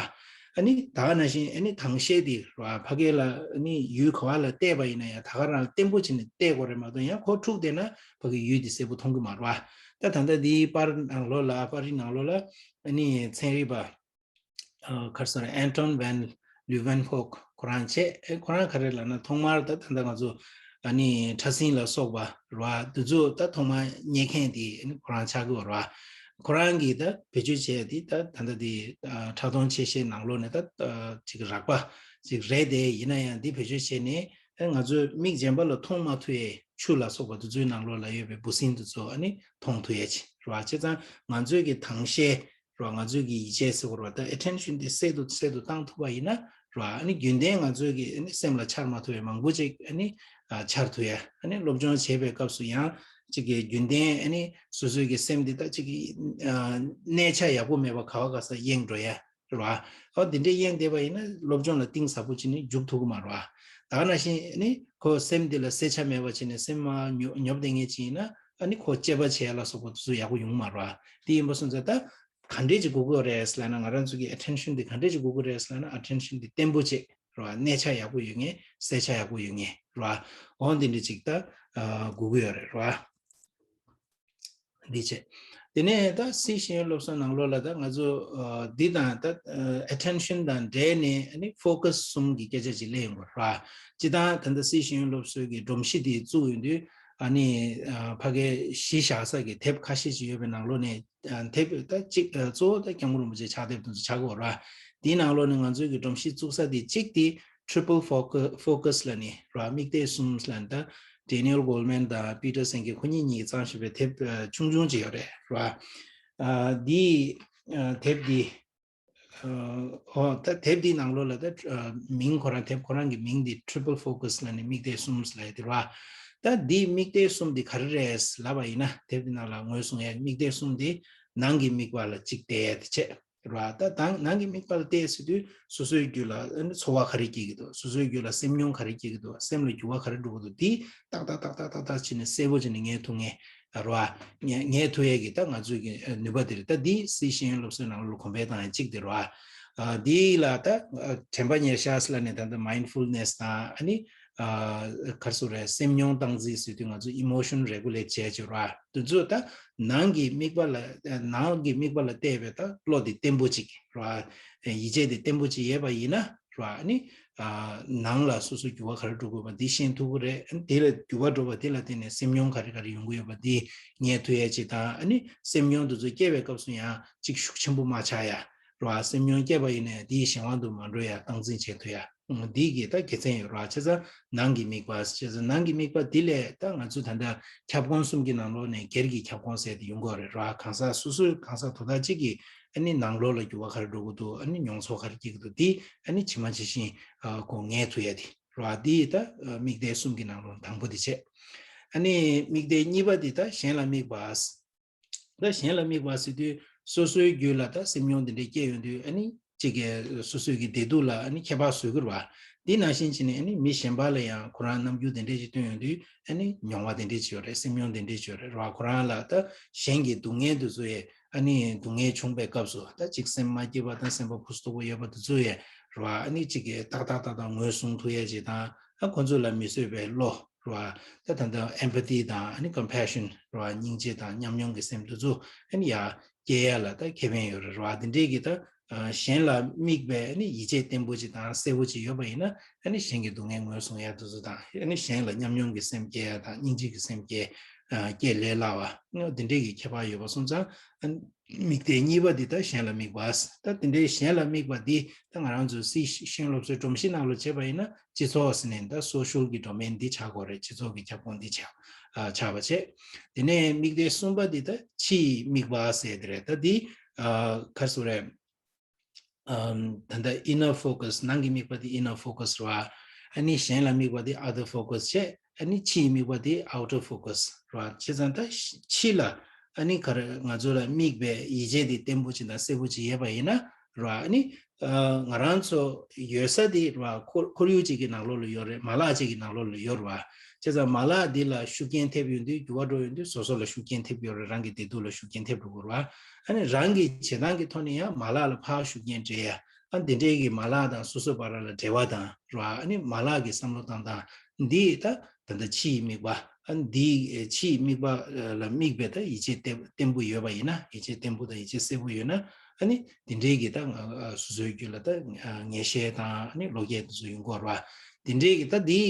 ཨ་ནི་ད་ག་ནང་བཞིན་ཨ་ནི་དྭངས་ཤེལ་འདི་ར་ཕ་གི་ལ་ཨ་ནི་ཡུལ་ག་བ་ལ་བལྟས་པ་ཡིན་ན་ཡང་ད་ག་རང་བརྟན་པོ་བྱས་ནས་བལྟས་དགོས་རེད་མ་གཏོགས། ཡང་ཁོ་འཁྲུགས་བསྡད་ན་ཕ་གི་ཡུལ་འདི་གསལ་པོ་མཐོང་གི་མ་རེད་བ། ད་ད་ལྟ་འདིའི་པར་ནང་ལོགས་ལ། པར་རིས་ནང་ལོགས་ལ་ཨ་ནི་ཚན་རིག་པ་ཨ་ག་རེ་ཟེར་ན། ཨན་ཊོན་ཝན་ལུ་ཝན་ཧོག་ཁོ་རང་བྱས། ཨེ་ཁོ་རང་ག་རེ་ལབ་ན། ཐོག་མར་ད་ད་ལྟ་ང་ཚོ་ཨ་ནི་ཕྲ་སྲིན་ལ་སོགས་པ་རེད་བ། འདི་ཚོ་ད་ཐོག་མར་རྙེད་མཁན་དེ་ཨ་ནི་ཁོ་རང་ཆགས་ཀྱི་ཡོད་རེད་བ། ཁོ་རང་གིས་ད་བེད་སྤྱོད་བྱས་དེ་ད་ད་ལྟ་དེ་ཨ་ཕྲ་མཐོང་ཆེ་ཤེལ་ནང་ལོགས་ནས་ད་ཨ་ཅིག་རགས་པ་ཅིག་རེད་དེ། ཡིན་ན་ཡང་འདི་བེད་སྤྱོད་བྱས་ནས་ཨ་ང་ཚོའི་མིག་གཞན་པ་ལ་མཐོང་མ་ཐུབ་ཡས་ཆུ་ལ་སོགས་པ་འདི་ཚོའི་ནང་ལོགས་ལ་ཡོད་པའི་འབུ་སྲིན་འདི་ཚོ་ཨ་ནི་མཐོང་ཐུབ་ཡས་ཅིག་རེད་བ། བྱས་ཙང་ང་ཚོའི་གི་དྭངས་ཤེལ་ར། ང་ཚོའི་གི་ཡིད་ཆེས་ཟེར་བ་རེད་བ། ད་ཨེ་ཊེན་ཤན་དེ་གསལ་དུ་གསལ་དུ་བཏང་ཐུབ་པ་ཡིན་ན་ར། ཨ་ནི་རྒྱུན་ལྡན་ང་ཚོའི་གི་ཨ་ནི་སེམས་ལ་འཆར་མ་ཐུབ་པའི་མང་པོ་ཅིག་ཨ་ནི་ཨ་འཆར་ཐུབ་ཡ། ཨ་ནི་སློབ་སྦྱོང་བྱེད་པའི་སྐབས་སུ་ཡང་ཅིག་གི་རྒྱུན་ལྡན་ཨ་ནི་སོ་སོའི་གི་སེམས་འདི་ད་ཅིག་གི་ཨ་གནས་ཆ་ཡག་པོ་མེད་པ་ག་བ་ག་ས་གཡེང་འགྲོ་ཡ་རེད་བ། ཨ་འདི་འདྲའི་གཡེང་བསྡད་པ་ཡིན་ན་སློབ་སྦྱོང་ལ་གཏིང་ཟབ་པོ་བྱས་ནས་འཇུག་ཐུབ་ཀྱི་མ་རེད་བ། ད་ག་ནང་བཞིན་ཨ་ནི་ཁོ་སེམས་འདི་ལ་གསལ་ཆ་མེད་པ་བྱས་ནས་སེམས་མར་ཉོབ་ཉོབ་བསྡད་མཁན་ཅིག་ཡིན་ན། ཨ་ནི་ཁོ་དཔྱད་པ་བྱེད་ཡ་ལ་སོགས་པ་དེ་ཚོ་ཡག་པོ་ཡོང་གི་མ་རེད་བ། དེ་ཡིན་པ་སོང་ཙང་ད་ག་འདྲས་ཅིག་དགོས་ཀྱི་ཡོད་རེད་ཟེར་ལབ་ན། ང་རང་ཚོ་གི་ཨེ་ཊེན་ཤན་དེ་ག་འདྲས་ཅིག་དགོས་ཀྱི་རེད་ཟེར་ལབ་ན། ཨེ་ཊེན་ཤན་དེ་བརྟན་པོ་བྱས་རེད་བ། གནས་ཆ་ཡག་པོ་ཡོད་མཁན། གསལ་ཆ་ཡག་པོ་ཡོད་མཁན་རེད་བ། འོ་འདི་འདྲས་ཅིག་ད་ཨ་དགོས་ཀྱི་ཡོད་རེད་རེད་བ། འདི་བྱས། དེ་ནས་ད་སི་ཤེས་ཡོན་སློབ་གསོའི་ནང་ལོགས་ལ་ད་ང་ཚོ་ཨ་འདི་དང་ད་ཨ་ཨེ་ཊེན་ཤན་དང་འབྲེལ་ནས་ཨ་ནི་ཕོ་ཀ་སི་གསུམ་གྱི་སྐད་ཆ་ཅིག་གླེང་ཡོང་གི་རེད་བ། སྤྱིར་བཏང་ད་ལྟ་སི་ཤེས་ཡོན་སློབ་གསོའི་གི་སྒྲོམ་གཞི་དེ་བཙུགས་ཡོང་དུས། ཨ་ནི་ཨ་ཕ་གི་གཞི་བཞག་ས་གི་དེབ་ཁ་ཤས་ཅིག་ཡོད་པའི་ནང་ལོགས་ནས། ཨ་དེབ་ད་གཅིག་ཨ་གཙོ་བོ་ད་སྐྱབས་མགོན་རིན་པོ་ཆེའི་ཕྱག་དེབ་དེ་ཚོ་ཆགས་ཀྱི་ཡོད་རེད་བ། དེའི་ནང་ལོགས་ནས་ང་ཚོའི་གི་སྒྲོམ་གཞི་བཙུགས་ས་དེ་གཅིག་དེ་ཊི་རི་པལ་ཕོ་ཀ་ཕོ་ཀ་སི་ལབ་ནས་རེད་བ། མིག་གཏད་གསུམ་ལབ་ནས། ད་ཌེ་ནི་ཡལ་གོལ་མན་དང་པི་ཊར་སན་གི་ཁོ་གཉིས་གཉིས་ཀྱིས་བརྩམས་བཞག་པའི་དེབ་ཨ་ཆུང་ཆུང་ཅིག་ཡོད་རེད་རེད་བ། ཨ་འདི་ཨ་དེབ་འདི་ཨོ་ད་དེབ་འདིའི་ནང་ལོགས་ལ་ད་ཨ་མིང་ཁོ་རང་། དེབ་ཁོ་རང་གི་མིང་འདི་ཊི་རི་པལ་ཕོ་ཀ་སི་ལབ་ནས། མིག་གཏད་གསུམ་ལབ་ཡ་དེ་རེད་བ། ད་འདི་མིག་གཏད་གསུམ་འདི་ག་རེ་རེད་ལབ་པ་ཡིན་ན། དེབ་འདི་ནང་ལ་ངོས་བཟུང་ཡ་མིག་གཏད་གསུམ་འདི་ནང་གི་དམིགས་པ་ལ་གཅིག་བལྟས་ཡ་དེ་བྱས་རེད་བ། ད་ད་ནང་གི་དམིགས་པ་ལ་བལྟས་ཟེར་དུས་སོ་སོའི་རྒྱུད་ལ་ཨ་ནི་ཚོར་བ་ག་རེ་སྐྱེ་གི་འདུག་སོ་སོའི་རྒྱུད་ལ་སེམས་མྱོང་ག་རེ་སྐྱེ་གི་འདུག་སེམས་ལ་འགྱུར་བ་ག་རེ་འགྲོ་གི་འདུག་འདི་ཏག་ཏག་ཏག་ཏག་ཏག་ཏག་བྱས་ནས་གསལ་པོ་བྱས་ནས་ངེས་ཐུབ་མཁན་རེད་བ། ངེས་ངེས་ཐུབ་ཡས་ཀྱི་ད་ང་ཚོའི་གི་ནུས་པ་དེ་རེད། ད་འདི་སི་ཤེས་ཡོན་སློབ་གསོའི་ནང་ལོགས་གོང་འཕེལ་བཏང་ཡས་གཅིག་དེ་རེད་བ། ཨ་འདི་ལ་ད་ཨ་དྲན་པ་ཉེར་ཤག་ལབ་ནས། ད་ལྟ་མའིན་ཌ་ཕུལ་ནེ་སི་དང་། ཨ་ནི་ཨ་ག་རེ་ཟེར་དགོས་རེད། སེམས་མྱོང་སྟངས་འཛིན་ཟེར་དུས་ང་ཚོ་ཨི་མོ་ཤན་རེ་གུ་ལེ་ཊི་བྱས་བྱས་རེད་བ། དེ་ཚོ་ད་ནང་གི་དམིགས་པ་ལ་ནང་གི་དམིགས་པ་ལ་བལྟས་པའི་ད་བློ་དེ་བརྟན་པོ་ཅིག་རེད་བ། ཡིད་ཆེས་དེ་བརྟན་པོ་ཅིག་ཡོད་པ་ཡིན་ན་རེད་བ། ཨ་ནི་ ནང་ལ་སོ་སོ་འགྱུར་བ་ག་རེ་འགྲོ་དགོས་པ་འདི་ཤེས་ཐུབ་ཀྱི་རེད། ཨ་ནི་དེ་ལ་འགྱུར་བ་འགྲོ་བ་དེ་ལ་བརྟེན་ནས་སེམས་མྱོང་ག་རེ་ག་རེ་ཡོང་གི་ཡོད་པ་འདི་ངེས་ཐུབ་ཡ་ཅིག་དང་། ཨ་ནི་སེམས་མྱོང་དེ་ཚོ་སྐྱེ་བའི་སྐབས་སུ་ཡང་ཅིག་ཤུགས་ཆེན་པོ་མ་ཆགས་ཡ་རེད་བ། སེམས་མྱོང་སྐྱེས་པ་ཡིན་ནའི་དེའི་གཞན་དབང་དུ་མ་འགྲོ་ཡ་སྟངས་འཛིན་བྱེད་ཐུབ་ཡ། འདི་གི་ད་དགེ་མཚན་ཡོད་རེད་བ། བྱས་ཙང་ནང་གི་དམིགས་པ། བྱས་ཙང་ནང་གི་དམིགས་པ་འདི་ལས་ད་ང་ཚོས་ད་ལྟ་ཁྱབ་ཁོངས་གསུམ་གྱི་ནང་ལོགས་ནས་སྒེར་གྱི་ཁྱབ་ཁོངས་ཟེར་དེ་ཡོང་གི་ཡོད་རེད་བ། གང་ཟག་སོ་སོའི་གང་ཟག་དོ་བདག་གཅིག་གི་ཨ་ནི་ནང་ལོགས་ལ་འགྱུར་བ་ག་རེ་འགྲོ་གི་འདུག་ཨ་ནི་མྱོང་ཚོར་ག་རེ་སྐྱེ་གི་འདུག་འདི་ཨ་ནི་ཇི་མ་ཇི་བཞིན་ཨ་གོ་ངེས་ཐུབ་ཡ་དེ་རེད་བ། འདི་ད་ཨ་དམིགས་གཏད་གསུམ་གྱི་ནང་ལོགས་དང་པོ་དེ་བྱས། ཨ་ནི་དམིགས་གཏད་གཉིས་པ་དེ་ད་གཞན་ལ་དམིགས་པ། ད་གཞན་ལ་དམིགས་པ་ཟེར་དུས་སོ་སོའི་རྒྱུད་ལ་ད་སེམས་མྱོང་དེ་འདྲའི་སྐྱེ་ཡོང་དུས་ཨ་ནི་གཅིག་གིས་སོ་སོའི་གི་བདེ་སྡུག་ལ་ཨ་ནི་ཁྱད་པར་བཟོ་གི་རེད་བ། འདི་ནང་བཞིན་བྱས་ནས་ཨ་ནི་མི་གཞན་པ་ལ་ཡང་ཁོ་རང་རྣམ་འགྱུར་དེ་འདྲས་ཅིག་སྟོན་ཡོང་དུས་ཨ་ནི་མྱོང་བ་དེ་འདྲས་ཅིག་ཡོད་རེད། སེམས་མྱོང་དེ་འདྲས་ཅིག་ཡོད་རེད་བ། ཁོ་རང་ལ་ད་གཞན་གྱི་སྡུག་བསྔལ་དེ་ཚོ་ཡས་ཨ་ནི་སྡུག་བསྔལ་བྱུང་བའི་སྐབས་སུ་ད་ཅིག་སེམས་མ་སྐྱིད་པ་དང་སེམས་པ་ཕུ་སུ་སྟོབས་པོ་ཡོད་པ་དེ་ཚོ་ཡས་རེད་བ། ཨ་ནི་གཅིག་གིས་ཏག་ཏག་ཏག་ཏག་ངོས་བཟུང་ཐུབ་ཡས་ཅིག་དང་། ཨ་ཁོ་ཚོ་ལ་མི་བཟོད་པའི་བློ་རེད་བ། ད་ད་ལྟ་empathy དང་ཨ་ནི་compassion རེད་བ། སྙིང་རྗེ་དང་ཉམས་མྱོང་གི་སེམས་དེ་ཚོ་ཨ་ནི་ཡར་སྐྱེ་ཡ་ལ་ད་ཁེ་ཕན་ཡོད་རེད་བ། དེ་འདྲས་ཀྱི་ད་གཞན་ལ་དམིགས་པའི་ཨ་ནི་ཡིད་ཆེས་བརྟན་པོ་ཅིག་དང་གསལ་པོ་ཅིག་ཡོད་པ་ཡིན་ན་ཨ་ནི་གཞན་གྱི་སྡུག་བསྔལ་ངོས་བཟུང་ཡ་དེ་ཚོ་དང་། ཨ་ནི་གཞན་ལ་ཉམས་མྱོང་གི་སེམས་སྐྱེ་ཡ་དང་སྙིང་རྗེ་གི་སེམས་སྐྱེ་སྐྱེ་ལས་སླ་བ། དེ་འདྲས་ཀྱི་ཁྱད་པར་ཡོད་པ་སོང་ཙང་། དམིགས་གཏད་གཉིས་པ་འདི་ད་གཞན་ལ་དམིགས་པ། ད་དེ་འདྲའི་གཞན་ལ་དམིགས་པ་འདི་ད་ང་རང་ཚོའི་སྲིད་ཤེས་ཡོན་སློབ་གསོའི་སྒྲོམ་གཞི་ནང་ལ་བྱས་པ་ཡིན་ན་སྤྱི་ཚོགས་ཟེར་ནས་ད་social གི་domain འདི་ཆགས་དགོས་རེད། སྤྱི་ཚོགས་ཀྱི་ཁྱབ་ཁོངས་འདི་ཆགས་ཨ་ཆགས་པ་བྱས། དེ་ནས་དམིགས་གཏད་གསུམ་པ་འདི་ད་ཕྱིའི་དམིགས་པ་ཟེར་དེ་རེད། ད་འདི་ཨ་ག་རེ་ཟེར་རེད། ཨམ། ད་ལྟ་inner focus ནང་གི་དམིགས་པ་དེ་inner focus རེད་བ། ཨ་ནི་གཞན་ལ་དམིགས་པ་དེ་outer focus བྱས། ཨ་ནི་ཕྱིའི་དམིགས་པ་དེ་outer focus རེད་བ། བྱས་ཙང་ད་ཕྱི་ལ་ཨ་ནི་ག་རེ་ང་ཚོ་ལ་དམིགས་པའི་ཡིད་ཆེས་དེ་བརྟན་པོ་ཅིག་དང་གསལ་པོ་ཅིག་ཡོད་པ་ཡིན་ན་རེད་བ། ཨ་ནི་ཨ་ང་རང་ཚོ་ཡོད་ས་དེ་རེད་བ། ཁོར་ཁོར་ཡུག་ཅིག་གི་ནང་ལོགས་ལ་ཡོད་རེད། མ་ལག་ཅིག་གི་ནང་ལོགས་ལ་ཡོད་རེད་བ། བྱས་ཙང་མ་ལག་འདི་ལ་ཤུགས་རྐྱེན་ཐེབས་ཡོང་དུས་འགྱུར་བ་འགྲོ་ཡོང་དུས་སོ་སོ་ལ་ཤུགས་རྐྱེན་ཐེབས་ཡོང་གི་རེད། རང་གི་བདེ་སྡུག་ལ་ཤུགས་རྐྱེན་ཐེབས་འགྲོ་གི་རེད་བ། ཨ་ནི་རང་གི་བྱེད་སྟངས་ཀྱི་ཐོག་ནས་ཡང་མ་ལག་ལ་ཕར་ཤུགས་རྐྱེན་སྤྲད་ཡ། ཨ་འདི་འདྲའི་གི་མ་ལག་དང་སོ་སོའི་བར་ལ་འབྲེལ་བ་དང་རེད་བ། ཨ་ནི་མ་ལག་གི་བསམ་བློ་བཏང་སྟངས་འདི་ད་ད་ལྟ་ཕྱིའི་དམིགས་པ། ཨ་འདི་ཕྱིའི་དམིགས་པ་ལ་དམིགས་པའི་ད་ཡིད་ཆེས་བརྟན་བརྟན་པོ་ཡོད་པ་ཡིན་ན། ཡིད་ཆེས་བརྟན་པོ་དང་ཡིད་ཆེས་གསལ་པོ་ཡོད་ན། ཨ་ནི་འདི་འདྲའི་གི་ད་ང་སོ་སོའི་རྒྱུད་ལ་ད་ངེས་ཤེས་དང་ཨ་ནི་བློ་སྐྱེད་དེ་ཚོ་ཡོང་གི་ཡོད་རེད་བ། དེ་འདྲའི་གི་ད་འདི་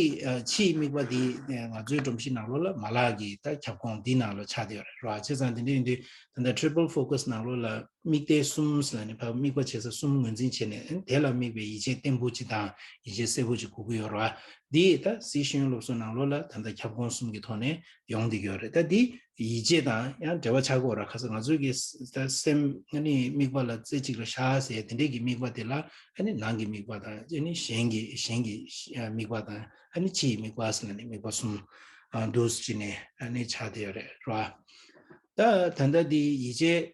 ཕྱིའི་དམིགས་པ་འདི་ང་ཚོའི་སྒྲོམ་གཞི་ནང་ལོགས་ལ་མ་ལག་གི་ད་ཁྱབ་ཁོངས་འདི་ནང་ལ་ཆགས་བསྡད་ཡོད་རེད་བ། བྱས་ཙང་དེ་འདྲ་ཡིན་དུས་ད་ལྟ་triple focus ནང་ལོགས་ལ་དམིགས་གཏད་གསུམ་ཟེར་ནས་ཕར་དམིགས་པ་བྱེད་ས་གསུམ་ངོས་འཛིན་བྱས་ནས་དེ་ལ་དམིགས་པའི་ཡིད་ཆེས་བརྟན་པོ་ཅིག་དང་ཡིད་ཆེས་གསལ་པོ་ཅིག་དགོས་ཀྱི་ཡོད་རེད་བ། འདི་ད་སྲིད་ཤེས་ཡོན་སློབ་གསོ་ནང་ལོགས་ལ་ད་ལྟ་ཁྱབ་ཁོངས་གསུམ་གྱི་ཐོག་ནས་ཡོང་བསྡད་ཀྱི་ཡོད་རེད། ད་འདི་ཡིད་ཆེས་དང་ཡང་འབྲེལ་བ་ཆགས་ཀྱི་ཡོད་རེད། ཁ་སང་ང་ཚོའི་གི་ད་སེམས་ཨ་ནི་དམིགས་པ་ལ་རྩེ་གཅིག་ལ་བཞག་ཟེར་དེ་འདྲའི་གི་དམིགས་པ་དེ་ལ་ཨ་ནི་ནང་གི་དམིགས་པ་དང་ཨ་ནི་གཞན་གྱི་གཞན་གྱི་དམིགས་པ་དང་ཨ་ནི་ཕྱིའི་དམིགས་པ་ཟེར་ནས་དམིགས་པ་གསུམ་འདུག་སེ་བྱས་ནས་ཨ་ནི་ཆགས་བསྡད་ཡོད་རེད་ར། ད་ད་ལྟ་འདི་ཡིད་ཆེས་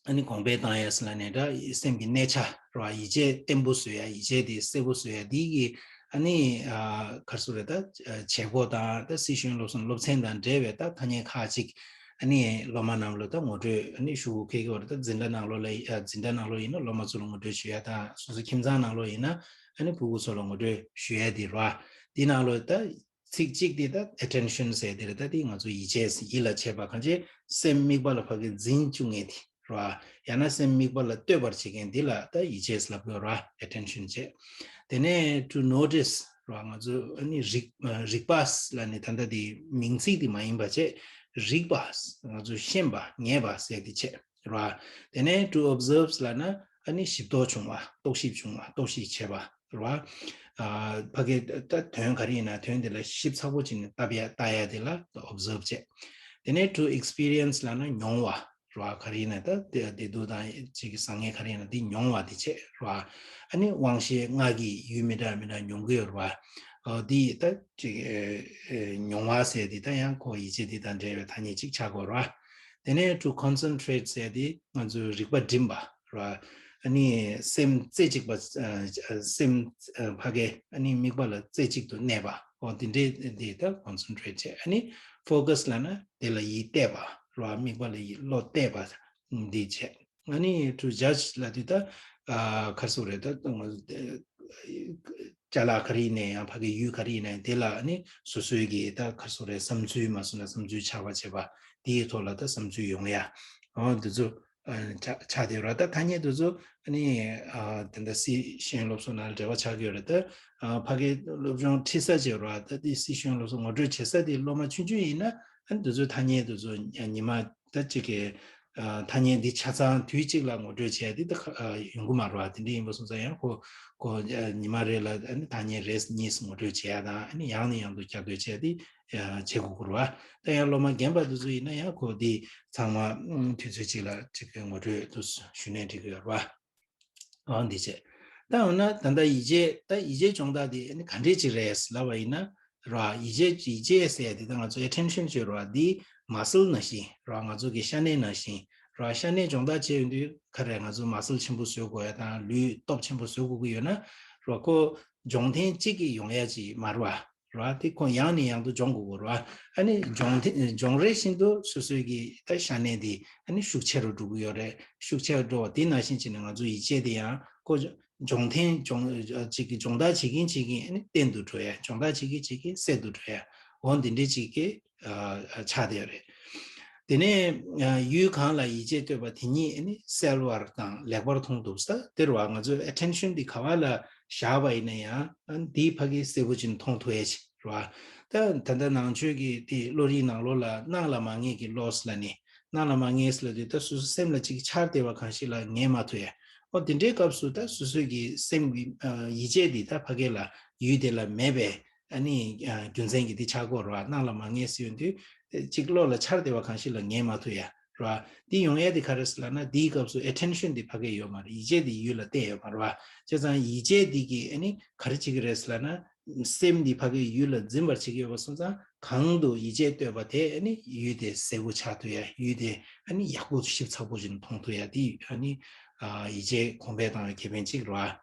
ཨ་ནི་གོང་འཕེལ་བཏང་ཡ་ཟེར་ན་ནི་ད་སེམས་ཀྱི་གནས་ཆ་ར། ཡིད་ཆེས་བརྟན་པོ་བཟོ་ཡ། ཡིད་ཆེས་དེ་གསལ་པོ་བཟོ་ཡ། དེ་གི་ཨ་ནི་ཨ་ག་རེ་ཟེར་རེད། ད་བྱེད་སྒོ་དང་ད་སྲིད་ཤེས་ཡོན་སློབ་གསོ་སློབ་ཚན་དང་འབྲེལ་བའི་ད་ཐ་སྙད་ཁག་ཅིག་ཨ་ནི་སློབ་མ་རྣམས་ལ་ད་ངོ་སྤྲོད་ཨ་ནི་ཞུ་དགོས་ཀྱི་ཡོད་རེད། ད་འཛིན་གྲྭ་ནང་ལོགས་ལ་ཨ་འཛིན་གྲྭ་ནང་ལོགས་ཡིན་ན་སློབ་མ་ཚོ་ལ་ངོ་སྤྲོད་ཞུ་ཡ་དང་། སོ་སོ་ཁྱིམ་ཚང་ནང་ལོགས་ཡིན་ན་ཨ་ནི་ཕྲུ་གུ་ཚོ་ལ་ངོ་སྤྲོད་ཞུ་ཡ་དེ་ར། དེ་ནང་ལོགས་ད་ཚིག་གཅིག་དེ་ད་attention ཟེར་དེ་རེད། ད་དེ་ང་ཚོ་ཡིད་ཆེས་ཡིད་ལ་བྱེད་པ། གང་ཅི་སེམས་དམིགས་པ་ལ་ཕ་གི་འཛིན་བཅུག་མཁན་དེ་ར། ཡང་ན་སེམས་དམིགས་པ་ལ་ལྟོས་པར་བྱེད་མཁན་དེ་ལ་ད་ཡིད་ཆེས་ལབ་དགོས་ར། attention བྱེད། དེ་ནས་to notice ར། ང་ཚོ་ཨ་ནི་རིག་རིག་པ་ལ་ནི་ད་ལྟ་དེ་མིང་ཚིག་དེ་མ་ཡིན་པ་བྱེད། རིག་པ། ང་ཚོ་ཤེས་པ་ངེས་པ་ཟེར་དེ་བྱེད། ར། དེ་ནས་to observe ལབ་ན་ཨ་ནི་ཞིབ་རྟོག་བྱུང་བ། རྟོག་ཞིབ་བྱུང་བ། རྟོག་ཞིབ་བྱས་པ་ར། ཨ་ཕ་གི་ད་དོན་ག་རེ་ཡིན་ན་དོན་དེ་ལ་ཞིབ་ཚགས་པོ་བྱས་ནས་ལྟ་ཡ་ལྟ་ཡ་དེ་ལ་observe བྱས། དེ་ནས་to experience ལབ་ན་མྱོང་བ་ར། ག་རེ་ཡིན་ན་ད་བདེ་བདེ་སྡུག་དང་ཅིག་གི་བཟང་ངན་ག་རེ་ཡིན་ན་དེ་མྱོང་བ་དེ་བྱས་ར། ཨ་ནི་དབང་ཤེས་ལྔ་གིས་ཡུལ་མི་འདྲ་མི་འདྲ་མྱོང་གི་ཡོད་ར། ཨ་དེ་ད་ཅིག་ཨ་ཨ་མྱོང་བ་ཟེར་དེ་ད་ཡང་ཁོ་ཡིད་ཆེས་དེ་དང་འབྲེལ་བའི་ཐ་སྙད་ཅིག་ཆགས་དགོས་ར། དེ་ནས་to concentrate ཟེར་དེ་ང་ཚོའི་རིག་པ་སྒྲིམ་པ་ར། ཨ་ནི་སེམས་རྩེ་གཅིག་པ། ཨ་སེམས་ཨ་ཕ་གི་ཨ་ནི་དམིགས་པ་ལ་རྩེ་གཅིག་ཏུ་གནས་པ། འོ་དེ་འདྲའི་དེ་ད་concentrate བྱས། ཨ་ནི་focus ལབ་ན་དེ་ལ་ཡིད་གཏད་པ་ར། དམིགས་པ་ལ་ཡིད་བློ་གཏད་པ་འདི་བྱས། ཨ་ནི་to judge ལབ་དུས་ད་ཨ་ག་རེ་ཟེར་རེད། ད་ཅ་ལག་ག་རེ་ཡིན་ནའི་ཡང་ཕ་གི་ཡུལ་ག་རེ་ཡིན་ནའི་དེ་ལ་ཨ་ནི་སོ་སོའི་གི་ད་ག་རེ་ཟེར་རེད། བསམ་ཚུལ་མ་སོང་ན་བསམ་ཚུལ་ཆགས་པ་བྱས་པ་དེའི་ཐོག་ལ་ད་བསམ་ཚུལ་ཡོང་ཡ། འོ་འདི་ཚོ་ ཆགས་བསྡད་ཡོད་རེད། ད་ཐ་སྙད་དེ་ཚོ་ཨ་ནི་ད་ལྟ་སི་ཤེས་ཡོན་སློབ་གསོ་ནང་ལ་འབྲེལ་བ་ཆགས་ཀྱི་ཡོད་རེད། ད་ཕ་གིའི་སློབ་སྦྱོང་ཁྲིད་ས་བྱས་རེད། ད་དེ་སི་ཤེས་ཡོན་སློབ་གསོ་ངོ་སྤྲོད་བྱེད་ས་དེ་སློབ་མ་ཆུང་ཆུང་ཡིན་ན་ཨ་ནི་དེ་ཚོའི་ཐ་སྙད་དེ་ཚོ་ཉི་མ་ད་གཅིག་གི་ཐ་སྙད་འདི་ཆ་ཚང་དུས་གཅིག་ལ་ངོ་སྤྲོད་བྱས་ཏེ་ད་ཡོང་གི་མ་རེད་བ། དེ་འདྲ་ཡིན་པ་སོང་ཙང་ཡང་ཁོ་ཁོ་ཉི་མ་རེ་ལ་ཐ་སྙད་རེ་གཉིས་ངོ་སྤྲོད་བྱས་ཡ་དང་ཨ་ནི་ཡང་ནས་ཡང་དུ་བསྐྱར་ཟློས་བྱས་ཏེ་བྱེད་དགོས་ཀྱི་རེད་བ། ད་ཡང་སློབ་མ་རྒན་པ་དེ་ཚོ་ཡིན་ན་ཡང་ཁོ་འདི་ཚང་མ་དུས་ཚོད་གཅིག་ལ་ཅིག་ངོ་སྤྲོད་དུ་ཞུ་ནས་འགྲིག་གི་ཡོད་རེད་བ། འོ་འདི་བྱས། ད་འོ་ན་ད་ལྟ་ཡིད་ཆེས་ད་ཡིད་ཆེས་སྦྱོང་བརྡར་དེ་ཨ་ནི་ག་འདྲས་ཅིག་རེད་ལབ་པ་ཡིན་ན། ར། ཡིད་ཆེས་ཡིད་ཆེས་ཟེར་དེ་ད་ང་ཚོ་ཨེ་ཊེན་ཤན་ཟེར་བ་འདི་མ་སལ་ནང་བཞིན་ར། ང་ཚོ་གི་ཤ་གནད་ནང་བཞིན་ར། ཤ་གནད་སྦྱོང་བརྡར་བྱེད་ཡོང་དུས་ག་རེ་ང་ཚོ་མ་སལ་ཆེན་པོ་བཟོ་དགོས་ཡ་དང་ལུས་སྟོབས་ཆེན་པོ་བཟོ་དགོས་ཀྱི་ཡོད་ན་ར། ཁོ་སྦྱོང་ཐེངས་གཅིག་གིས་ཡོང་ཡ་ཅིག་མ་རེད་བ། ར། དེ་ཁོ་ཡང་ནས་ཡང་དུ་སྦྱོང་དགོས་ཀྱི་རེད་བ། ཨ་ནི་སྦྱོང་ཐེངས་སྦྱོང་རེས་བཞིན་དུ་སོ་སོའི་གི་ད་ཤ་གནད་དེ་ཨ་ནི་ཤུགས་ཆེ་རུ་འགྲོ་གི་ཡོད་རེད། ཤུགས་ཆེ་རུ་འགྲོ་བ་དེ་ནང་བཞིན་བྱས་ནས་ང་ཚོ་ཡིད་ཆེས་དེ་ཡང་ཁོ་སྦྱོང་ཐེངས་སྦྱོང་ཅིག་གི་སྦྱོང་བརྡར་བྱེད་ཀྱིན་བྱེད་ཀྱིན་ཨ་ནི་བརྟན་དུ་འགྲོ་ཡ། སྦྱོང་བརྡར་བྱེད་ཀྱིན་བྱེད་ཀྱིན་གསལ་དུ་འགྲོ་ཡ། འོ་འདི་འདྲའི་ཅིག་གི་ཆགས་བསྡད་ཡོད་རེད། དེ་ནས་ཡུལ་གང་ལ་ཡིད་ཆེས་གཏོད་པ་དེ་ཉིད་ཨ་ནི་གསལ་བར་དང་ལེགས་པར་མཐོང་ཐུབ་ས་དེ་རེད་བ། ང་ཚོའི་ཨེ་ཊེན་ཤན་འདི་ག་བ་ལ་བཞག་པ་ཡིན་ན་ཡང་ཨ་ནི་འདིའི་ཕ་གི་གསལ་པོ་ཅིག་མཐོང་ཐུབ་ཡ་ཅིག་རེད་བ། ད་ད་ལྟ་ནང་ཆོས་ཀྱི་དེ་བློ་རིག་ནང་ལོགས་ལ་སྣང་ལ་མ་ངེས་ཀྱི་བློ་ལབ་ནས། སྣང་ལ་མ་ངེས་ལབ་དུས་ད་སོ་སོ་སེམས་ལ་ཅིག་འཆར་བསྡད་པ་གང་ཞིག་ལ་ངེས་མ་ཐུབ་ཡ། ཨོ་དེ་འདྲའི་སྐབས་སུ་ད་སོ་སོའི་གི་སེམས་ཀྱི་ཡིད་ཆེས་འདི་ད་ཕ་གི་ལ་ཡུལ་དེ་ལ་མེད་པའི་ཨ་ནི་རྒྱུ་མཚན་གྱི་འདི་ཆགས་ཀྱི་ཡོད་རེད་བ། སྣང་ལ་མ་ངེས་ཟེར་ཡོང་དུས་ཅིག་བློ་ལ་འཆར་བསྡད་པ་གང་ཞིག་ལ་ངེས་མ་ཐུབ་ཡ་རེད་བ། འདི་ཡོང་ཡ་འདི་ག་རེ་ཟེར་ལབ་ན་འདིའི་སྐབས་སུ་ཨེ་ཊེན་ཤན་འདི་ཕ་གི་ཡོད་མ་རེད། ཡིད་ཆེས་འདི་ཡུལ་ལ་གཏད་ཡོད་མ་རེད་བ། བྱས་ཙང་ཡིད་ཆེས་འདི་གི་ཨ་ནི་ག་རེ་བྱེད་ཀྱི་རེད་ཟེར་ལབ་ན། སེམས་འདི་ཕ་གིའི་ཡུལ་ལ་འཛིན་པར་བྱེད་ཀྱི་ཡོད་པ་སོང་ཙང་གང་དུ་ཡིད་ཆེས་གཏོད་པ་དེ་ཨ་ནི་ཡུལ་དེ་གསལ་པོ་ཆགས་ཐུབ་ཡ། ཡུལ་དེ་ཨ་ནི་ཡག་པོ་ཞིབ་ཚགས་པོ་ཞིག་མཐོང་ཐུབ་ཡ་དེ་ཨ་ནི་ཡིད་ཆེས་གོང་འཕེལ་བཏང་བའི་ཁེ་ཕན་གཅིག་རེད་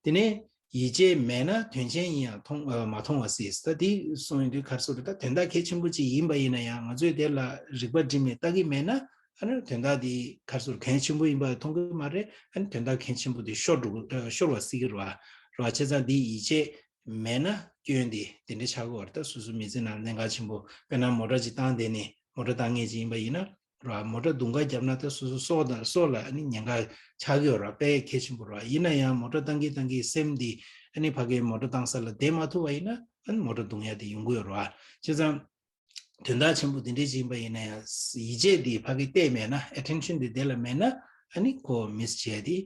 བ། དེ་ནས་ཡིད་ཆེས་མེད་ན་དོན་ཆེན་ཡིན་ཡང་མཐོང་མ་མཐོང་བ་སྲིད། ད་དེ་གསུངས་ཡོང་དུས་ག་རེ་ཟེར་ད་དོན་དག་གལ་ཆེན་པོ་ཅིག་ཡིན་པ་ཡིན་ན་ཡང་ང་ཚོས་དེ་ལ་རིག་པ་སྒྲིམ་ནས་ལྟ་གི་མེད་ན་ཨ་ནི་དོན་དག་དེ་ག་རེ་ཟེར་གལ་ཆེན་པོ་ཡིན་པ་མཐོང་གི་མ་རེད། ཨ་ནི་དོན་དག་གལ་ཆེན་པོ་དེ་ཤོར་འགྲོ་ཤོར་བ་སྲིད་ཀྱི་རེད་བ། རེད་བ། བྱས་ཙང་འདི་ཡིད་ཆེས་མེད་ན་སྐྱོན་དེ་དེ་འདྲ་ཆགས་ཀྱི་ཡོད་རེད། ད་སོ་སོ་མི་ཚེ་ནང་གནད་འགག་ཆེན་པོ་དཔེར་ན་མོ་ཊ་ཅིག་བཏང་བསྡད་ནས་མོ་ཊ་བཏང་མཁན་ཅིག་ཡིན་པ་ཡིན་ན་ར་མོ་ཊ་རྡུང་ཁ་བརྒྱབ་ན་ད་སོ་སོ་སྲོག་དང་སྲོག་ལ་ཨ་ནི་ཉེན་ཁ་ཆགས་ཀྱི་ཡོད་ར། དཔེ་གལ་ཆེན་པོ་ར། ཡིན་ན་ཡང་མོ་ཊ་བཏང་གི་བཏང་གི་སེམས་འདི་ཨ་ནི་ཕ་གིའི་མོ་ཊ་བཏང་ས་ལ་བསྡད་མ་ཐུབ་པ་ཡིན་ན་ཨ་ནི་མོ་ཊ་རྡུང་ཡ་དེ་ཡོང་གི་ཡོད་ར། བྱས་ཙང་དོན་དག་ཆེན་པོ་འདི་འདྲའི་ཅིག་ཡིན་པ་ཡིན་ན་ཡང་ཡིད་ཆེས་འདི་ཕ་གི་བལྟས་མེད་ན་ཨེ་ཊེན་ཤན་འདི་དེ་ལ་མེད་ན་ཨ་ནི་ཁོ་མིས་བྱས་ཏེ་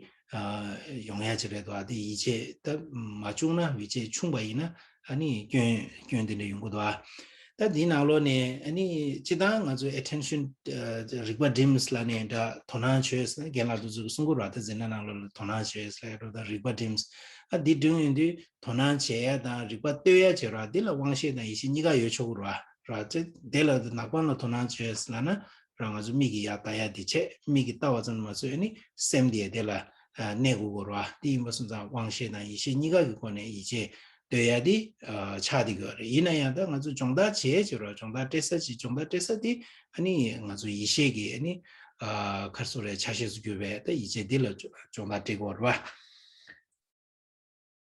ཡོང་ཡ་ཅིག་རེད་དོ། ཨ་དེ་ཡིད་ཆེས་ད་མ་བྱུང་ན་ཡིད་ཆེས་ཆུང་པ་ཡིན་ན་ཨ་ནི་སྐྱོན་སྐྱོན་འདི་འདྲ་ཡོང་གི་འདུག་ཨ། ད་འདིའི་ནང་ལོགས་ནས་ཨ་ནི་སྤྱི་བཏང་ང་ཚོ་ཨེ་ཊེན་ཤན་རིག་པ་སྒྲིམ་ལབ་ནས་འདྲ་དོ་སྣང་བྱོས་ཟེར་ན་རྒན་ལགས་དེ་ཚོས་གསུང་གི་རེད་བ། ད་འཛིན་གྲྭ་ནང་ལོགས་ལ་དོ་སྣང་བྱོས་ཟེར་ལབ་ཡ་འདྲ་ད་རིག་པ་སྒྲིམ། ཨ་འདི་སྒྲིམ་ཡོང་དུས་དོ་སྣང་བྱེད་ཡ་དང་རིག་པ་གཏོད་ཡ་བྱེད་ར་འདི་ལ་དབང་ཤེས་དང་ཡིད་ཤེས་གཉིས་ཀ་ཡོད་ཆོག་གི་ར། ར་དེ་དེ་ལ་ནག་པང་ལ་དོ་སྣང་བྱོས་ལབ་ན་ར་ང་ཚོ་མིག་གིས་ཡར་ལྟ་ཡ་དེ་བྱས། མིག་གིས་ལྟ་བ་ཙམ་མ་ཟད་ཨ་ནི་སེམས་དེ་ཡང་དེ་ལ་གནས་དགོས་གོ་ར། དེ་ཡིན་པ་སོང་ཙང་དབང་ཤེས་དང་ཡིད་ཤེས་གཉིས་ཀ་གི་སྒོ་ནས་ཡིད་ཆེས་གཏོད་ཡ་དེ་ཆགས་བསྡད་ཀྱི་ཡོད་རེད། ཡིན་ན་ཡང་ད་ང་ཚོ་སྦྱོང་བརྡར་བྱས་བྱས་ར་སྦྱོང་བརྡར་སྤྲད་ས་ཅིག་སྦྱོང་བརྡར་སྤྲད་ས་དེ་ཨ་ནི་ང་ཚོ་ཡིད་ཤེས་ཀྱི་ཨ་ནི་ག་རེ་ཟེར་རེད་ཆ་ཤས་སུ་གྱུར་པའི་ད་ཡིད་ཆེས་འདི་ལ་སྦྱོང་བརྡར་སྤྲད་དགོས་རེད་བ།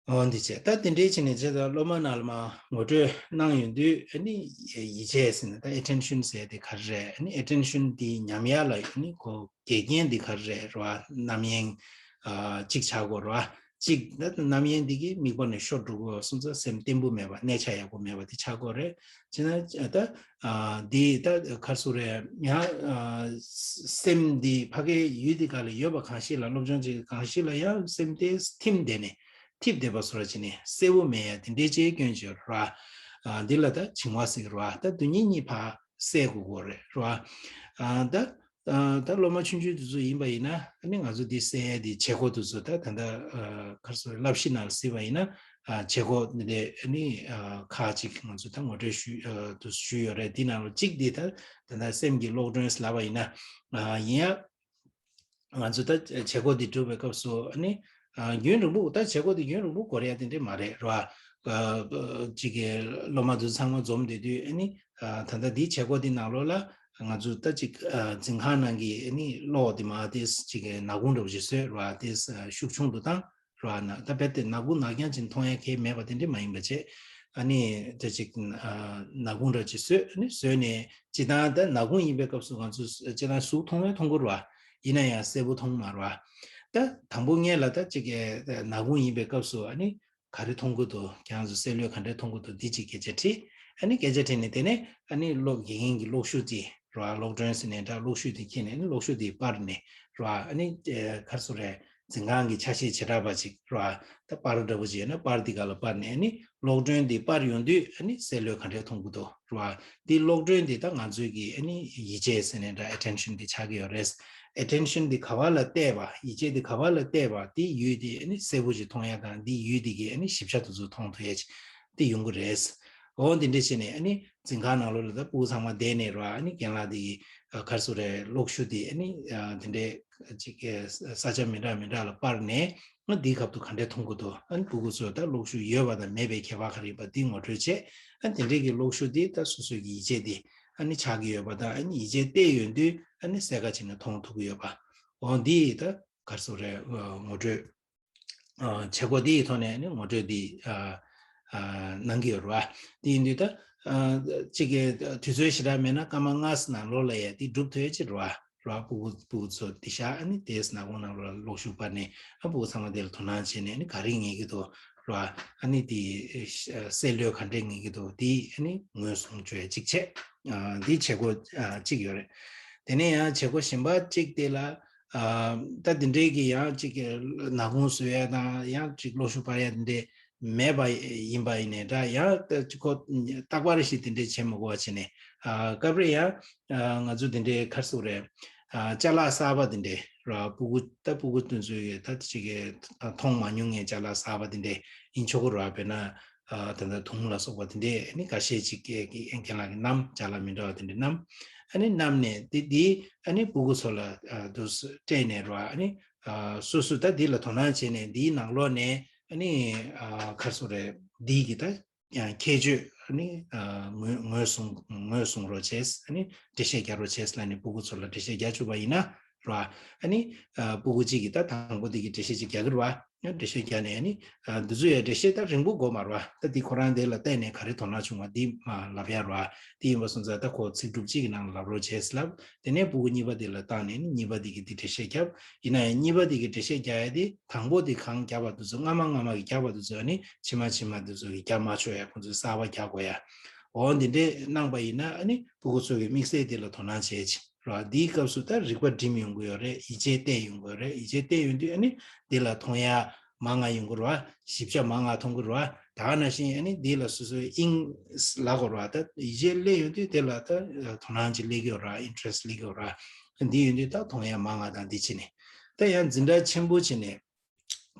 འོ་འདི་བྱས་ད་དེ་འདྲའི་བྱས་ནས་བྱས་ད་སློབ་མ་རྣམས་ལ་མ་ངོ་སྤྲོད་གནང་ཡོང་དུས་ཨ་ནི་ཡིད་ཆེས་ཟེར་ན་ད་ཨེ་ཊེན་ཤན་ཟེར་དེ་ག་རེ་རེད། ཨ་ནི་ཨེ་ཊེན་ཤན་འདི་ཉམས་ཡག་ལ་ཨ་ནི་ཁོ་འགལ་རྐྱེན་འདི་ག་རེ་རེད་ར། རྣམ་གཡེང་གཅིག་ཆགས་དགོས་ར། གཅིག་ད་རྣམ་གཡེང་འདི་གིས་དམིགས་པ་ནས་ཤོར་འགྲོ་གི་སོང་ཙང་སེམས་བརྟན་པོ་མེད་པ་གནས་ཆ་ཡག་པོ་མེད་པ་འདི་ཆགས་དགོས་རེད། བྱས་ན་ད་འདི་ད་ག་རེ་ཟེར་རེད་ཡང་སེམས་འདི་ཕ་གིའི་ཡུལ་འདི་ག་ལ་ཡོད་པ་གང་ཞིག་ལ་སློབ་སྦྱོང་བྱེད་གང་ཞིག་ལ་ཡང་སེམས་དེ་ཐིམ་བསྡད་ནས་ཐིབས་བསྡད་པ་བཟོ་འདྲ་བྱས་ནས་གསལ་པོ་མེད་ཡ་དེ་འདྲའི་ཅིག་སྐྱོན་བརྗོད་ར། འདི་ལ་ད་བྱིང་བ་ཟེར་གི་ར། ད་དེ་གཉིས་གཉིས་ཕར་སེལ་དགོས་ཀྱི་རེད་ར། ད་ད་སློབ་མ་ཆུང་ཆུང་དེ་ཚོ་ཡིན་པ་ཡིན་ན་ཨ་ནི་ང་ཚོ་འདི་སེལ་ཡ་དེ་བྱེད་སྒོ་དེ་ཚོ་ད་ད་ལྟ་ག་རེ་ཟེར་བསླབ་གཞི་ནང་ལ་གཟིགས་པ་ཡིན་ན་བྱེད་སྒོ་འདི་འདྲ་ཨ་ནི་ཁག་ཅིག་ང་ཚོ་ད་ངོ་སྤྲོད་ཞུས་དུ་ཞུས་ཡོད་རེད། འདི་ནང་ལ་གཅིག་འདི་ད་ད་ལྟ་སེམས་ཀྱི་གློག་སྒྲོན་ཟེར་ལབ་པ་ཡིན་ན་ཡིན་ཡ། ང་ཚོ་ད་བྱེད་སྒོ་འདི་སྒྲུབ་པའི་སྐབས་སུ་ཨ་ནི་རྒྱུན་རིང་པོ་ད་བྱེད་སྒོ་འདི་རྒྱུན་རིང་པོ་འགོར་ཡ་དེ་འདྲ་མ་རེད་ར། གཅིག་གི་སློབ་མ་ཚོ་ཚང་མ་འཛོམས་བསྡད་དུས་ཨ་ནི་ད་ལྟ་འདི་བྱེད་སྒོ་འདི་ནང་ལོགས་ལ་ང་ཚོ་ད་ཅིག་འཛིན་ཁང་ནང་གི་ཨ་ནི་གློག་འདི་མ་དེ་ཅིག་ནག་ཁུང་འདྲ་པོ་ཅིག་བཟོས་ར། དེ་ཤུགས་ཆུང་དུ་བཏང་ར། ན་ད་རྦད་དེ་ནག་ཁུང་ནག་རྐྱང་ཅིག་མཐོང་ཡ་གང་ཡང་མེད་པ་དེ་འདྲ་མ་ཡིན་པ་བྱས་ཨ་ནི་ད་ཅིག་ནག་ཁུང་འདྲ་ཅིག་བཟོས། ཨ་ནི་བཟོས་ནས་སྤྱིར་བཏང་ད་ནག་ཁུང་ཡིན་པའི་སྐབས་སུ་ང་ཚོ་སྤྱིར་བཏང་གཟུགས་མཐོང་བས་མཐོང་གི་ར། ཡིན་ན་ཡང་གསལ་པོ་མཐོང་མ་རེད་བ། ད་དང་པོ་སྔོན་ལ་ད་ཅིག་གི་ནག་ཁུང་ཡིན་པའི་སྐབས་སུ་ཨ་ནི་ག་རེ་མཐོང་གི་འདུག་ཁྱེད་རང་ཚོ་སེ་ལོས་ག་འདྲས་མཐོང་གི་འདུག་འདི་ཅིག་སྐད་ཆ་དྲིས། ཨ་ནི་སྐད་ཆ་དྲིས་ནས་དེ་ནས་ཨ་ནི་གློག་དགེ་རྒན་གྱི་གློག་ཤུགས་དེ་རེད་བ། གློག་སྒྲོན་ཟེར་ནས་འདྲ་གློག་ཤུགས་དེ་འཁྱེར་ནས་ཨ་ནི་གློག་ཤུགས་དེ་སྤར་ནས་རེད་བ། ཨ་ནི་ག་རེ་ཟེར་རེད། འཛིན་ཁང་གི་ཆ་ཤས་བྱེ་བྲག་པ་ཅིག་རེད་བ། ད་པར་འདྲ་པོ་ཅིག་ཡོད་ན་པར་འདི་ག་ལ་པར་ནས་ཨ་ནི་གློག་སྒྲོན་འདི་པར་ཡོང་དུས་ཨ་ནི་སེ་ལོས་ག་འདྲས་མཐོང་གི་འདུག་རེད་བ། འདི་གློག་སྒྲོན་འདི་ད་ང་ཚོའི་གི་ཨ་ནི་ཡིད་ཆེས་ཟེར་ནས་འདྲ་ཨེ་ཊེན་ཤན་འདི་ཆགས་ཀྱི་ཡོད་རེད། ཨེ་ཊེན་ཤན་འདི་ག་བ་ལ་གཏད་པ་ཡིད་ཆེས་འདི་ག་བ་ལ་གཏད་པ་འདི་ཡུལ་འདི་ཨ་ནི་གསལ་པོ་ཅིག་མཐོང་ཡ་དང་འདི་ཡུལ་འདི་གི་ཨ་ནི་ཞིབ་ཆ་དེ་ཚོ་མཐོང་ཐུབ་ཡ་ཅིག་འདི་ཡོང་གི་རེད། འོ་འདི་འདྲས་བྱས་ནས་ཨ་ནི་འཛིན་ཁང་ནང་ལོགས་ལ་ད་ཕྲུ་གུ་ཚང་མ་བསྡད་ནས་རེད་བ། ཨ་ནི་རྒན་ལགས་འདི་གི་ག་རེ་ཟེར་རེད། གློག་ཤུགས་འདི་ཨ་ནི་འདི་འདྲས་ཅིག་ས་ཆ་མི་འདྲ་མི་འདྲ་ལ་སྤར་ནས་ང་འདིའི་ཁ་ཐུག་ག་འདྲས་མཐོང་གི་འདུག་ཨ་ནི་ཕྲུ་གུ་ཚོ་ད་གློག་ཤུགས་ཡོད་པ་དང་མེད་པའི་ཁྱད་པར་ག་རེ་ཡོད་པ་འདི་ངོ་སྤྲོད་བྱས། ཨ་ནི་དེ་འདྲས་ཀྱི་གློག་ཤུགས་འདི་ད་སོ་སོའི་གི་ཡིད་ཆེས་འདི་ཨ་ནི་ཆགས་ཀྱི་ཡོད་པ་དང་ཨ་ནི་ཡིད་ཆེས་གཏད་ཡོང་དུས་ཨ་ནི་གསལ་ཁ་ཅིག་ནས་མཐོང་ཐུབ་ཀྱི་ཡོད་པ། འོ་འདི་ད་ག་རེ་ཟེར་རེད། ངོ་སྤྲོད་བྱེད་སྒོ་འདིའི་ཐོག་ནས་ནི་ངོ་སྤྲོད་འདི་གནང་གི་ཡོད་རེད་བ། དེ་ཡིན་དུས་ད་གཅིག་གི་དུས་ཚོད་ཞེ་དྲག་མེད་ན་སྐར་མ་ལྔ་ཙམ་ནང་ལོགས་ལ་ཡ་འདི་འགྲུབ་ཐུབ་ཡ་ཅིག་རེད་བ། རེད་བ། ཕྲུ་གུ་ཕྲུ་གུ་ཚོ་འདི་ཤག་ཨ་ནི་དེས་ནག་ཁུང་ནང་ལོགས་ལ་གློག་ཤུགས་སྤར་ནས་ཨ་ཕྲུ་གུ་ཚང་མ་དེ་ལ་དོ་སྣང་བྱས་ནས་ཨ་ནི་ག་རེ་ངེས་ཀྱི་འདུག་རེད་བ། ཨ་ནི་དེ་སེ་ལོས་ག་འདྲས་ངེས་ཀྱི་འདུག་འདི་ཨ་ནི་ངོས་བཟུང་བྱས་ཅིག་བྱས། འདི་བྱེད་སྒོ་གཅིག་ཡོད་རེད། དེ་ནས་ཡང་བྱེད་སྒོ་གཞན་པ་གཅིག་དེ་ལ། ད་དེ་འདྲའི་གི་ཡང་གཅིག་གི་ནག་ཁུང་བཟོ་ཡ་དང་ཡང་གཅིག་གློག་ཤུགས་སྤར་ཡ་དེ་འདྲའི་མེད་པ་ཡིན་པ་ཡིན་ནའི་འདྲ། ཡང་ད་ཅིག་ཁོ་རྟག་པར་ཞིག་དེ་འདྲའི་བྱེད་མི་དགོས་པ་བྱས་ནས། སྐབས་རེ་ཡང་ང་ཚོ་དེ་འདྲའི་ག་རེ་ཟེར་དགོས་རེད། ཅ་ལག་གསར་པ་དེ་འདྲའི་ར་ཕྲུ་གུ་ད་ཕྲུ་གུ་དེ་ཚོས་ད་ཅིག་གི་མཐོང་མ་མྱོང་མཁན་ཅ་ལག་གསར་པ་དེ་འདྲའི་ཡིན་ཆོག་གི་ར། དཔེར་ན། ད་ལྟ་དུང་ལ་སོགས་པ་དེ་འདྲས་ཨ་ནི་འགའ་ཤས་ཅིག་གིས་རྒན་ལགས་ཀྱིས་བསྣམས། ཅ་ལག་མི་འདྲ་བ་དེ་འདྲས་བསྣམས། ཨ་ནི་བསྣམས་ནས་དེ་དེ་ཨ་ནི་ཕྲུ་གུ་ཚོ་ལ་དུ་སྤྲད་ནས་རོ། ཨ་ནི་སོ་སོ་ད་འདི་ལ་དོ་སྣང་བྱས་ནས་འདིའི་ནང་ལོགས་ནས་ཨ་ནི་ག་རེ་ཟེར་དགོས་རེད། འདི་གི་ད་ཁྱད་ཆོས་ཨ་ནི་ངོས་ངོས་བཟུང་ངོས་བཟུང་རོགས་བྱས། ཨ་ནི་འགྲེལ་བཤད་རྒྱག་རོགས་བྱས་ལབ་ནས་ཕྲུ་གུ་ཚོ་ལ་འགྲེལ་བཤད་རྒྱག་བཅུག་པ་ཡིན་ན། ར། ཨ་ནི། ཕྲུ་གུ་གཅིག་གིས་ད་དང་པོ་དེ་གི་འགྲེལ་བཤད་ཅིག་རྒྱག་གི་རེད་བ། འགྲེལ་བཤད་རྒྱག་ནས་ཨ་ནི། འདི་ཚོ་ཡ་འགྲེལ་བཤད་ད་རིང་པོ་དགོས་མ་རེད་བ། ད་འདི་ཁོ་རང་དེ་ལ་བལྟས་ནས་ག་རེ་དོ་སྣང་བྱུང་བ་འདི་མ་ལབ་ཡ་རེད་བ། དེ་ཡིན་པ་སོང་ཙང་ད་ཁོ་ཚིག་གྲུབ་གཅིག་གི་ནང་ལ་ལབ་རོགས་བྱས་ལབ། དེ་ནས་ཕྲུ་གུ་གཉིས་པ་དེ་ལ་བཏང་ནས་ཨ་ནི་གཉིས་པ་དེ་གི་འདི་འགྲེལ་བཤད་རྒྱབ། ཡིན་ན་ཡང་གཉིས་པ་དེ་གི་འགྲེལ་བཤད་རྒྱག་ཡ་དེ་དང་པོ་དེ་གང་རྒྱབ་པ་དེ་ཚོ་སྔ་མ་སྔ་མ་གི་རྒྱབ་པ་དེ་ཚོ་ཨ་ནི་ཕྱི་མ་ཕྱི་མ་དེ་ཚོ་གི་རྒྱབ་མ་ཆོག་ཡ། ཁོང་ཚོས་གསར་པ་རྒྱག་དགོས་ཡ། འོ་འདི་འདྲས་གནང་པ་ཡིན་ན་ཨ་ནི་ཕྲུ་གུ་ཚོ་གི་དམིགས་བསལ་དེ་ལ་དོ་སྣང་བྱེད་ཅིང་ར། འདིའི་སྐབས་སུ་ད་རིག་པ་སྒྲིམ་ཡོང་གི་ཡོད་རེད། ཡིད་ཆེས་གཏད་ཡོང་གི་ཡོད་རེད། ཡིད་ཆེས་གཏད་ཡོང་དུས་ཨ་ནི་འདི་ལ་མཐོང་ཡ་མང་ང་ཡོང་གི་རེད་བ། ཞིབ་ཆ་མང་ང་མཐོང་གི་རེད་བ། ད་ག་ནང་བཞིན་ཨ་ནི་འདི་ལ་སོ་སོའི་དབྱིངས་ལབ་དགོས་རེད་བ། ད་ཡིད་ཆེས་སླེབས་ཡོང་དུས་དེ་ལ་ད་དོ་སྣང་ཅིག་སླེབས་ཀྱི་ཡོད་རེད། ཨིན་ཊི་རེ་སི་སླེབས་ཀྱི་ཡོད་རེད། འདི་ཡོང་དུས་ད་མཐོང་ཡ་མང་ང་དང་འདི་བྱས་ནས། ད་ཡང་འཛིན་གྲྭ་ཆེན་པོ་བྱས་ནས།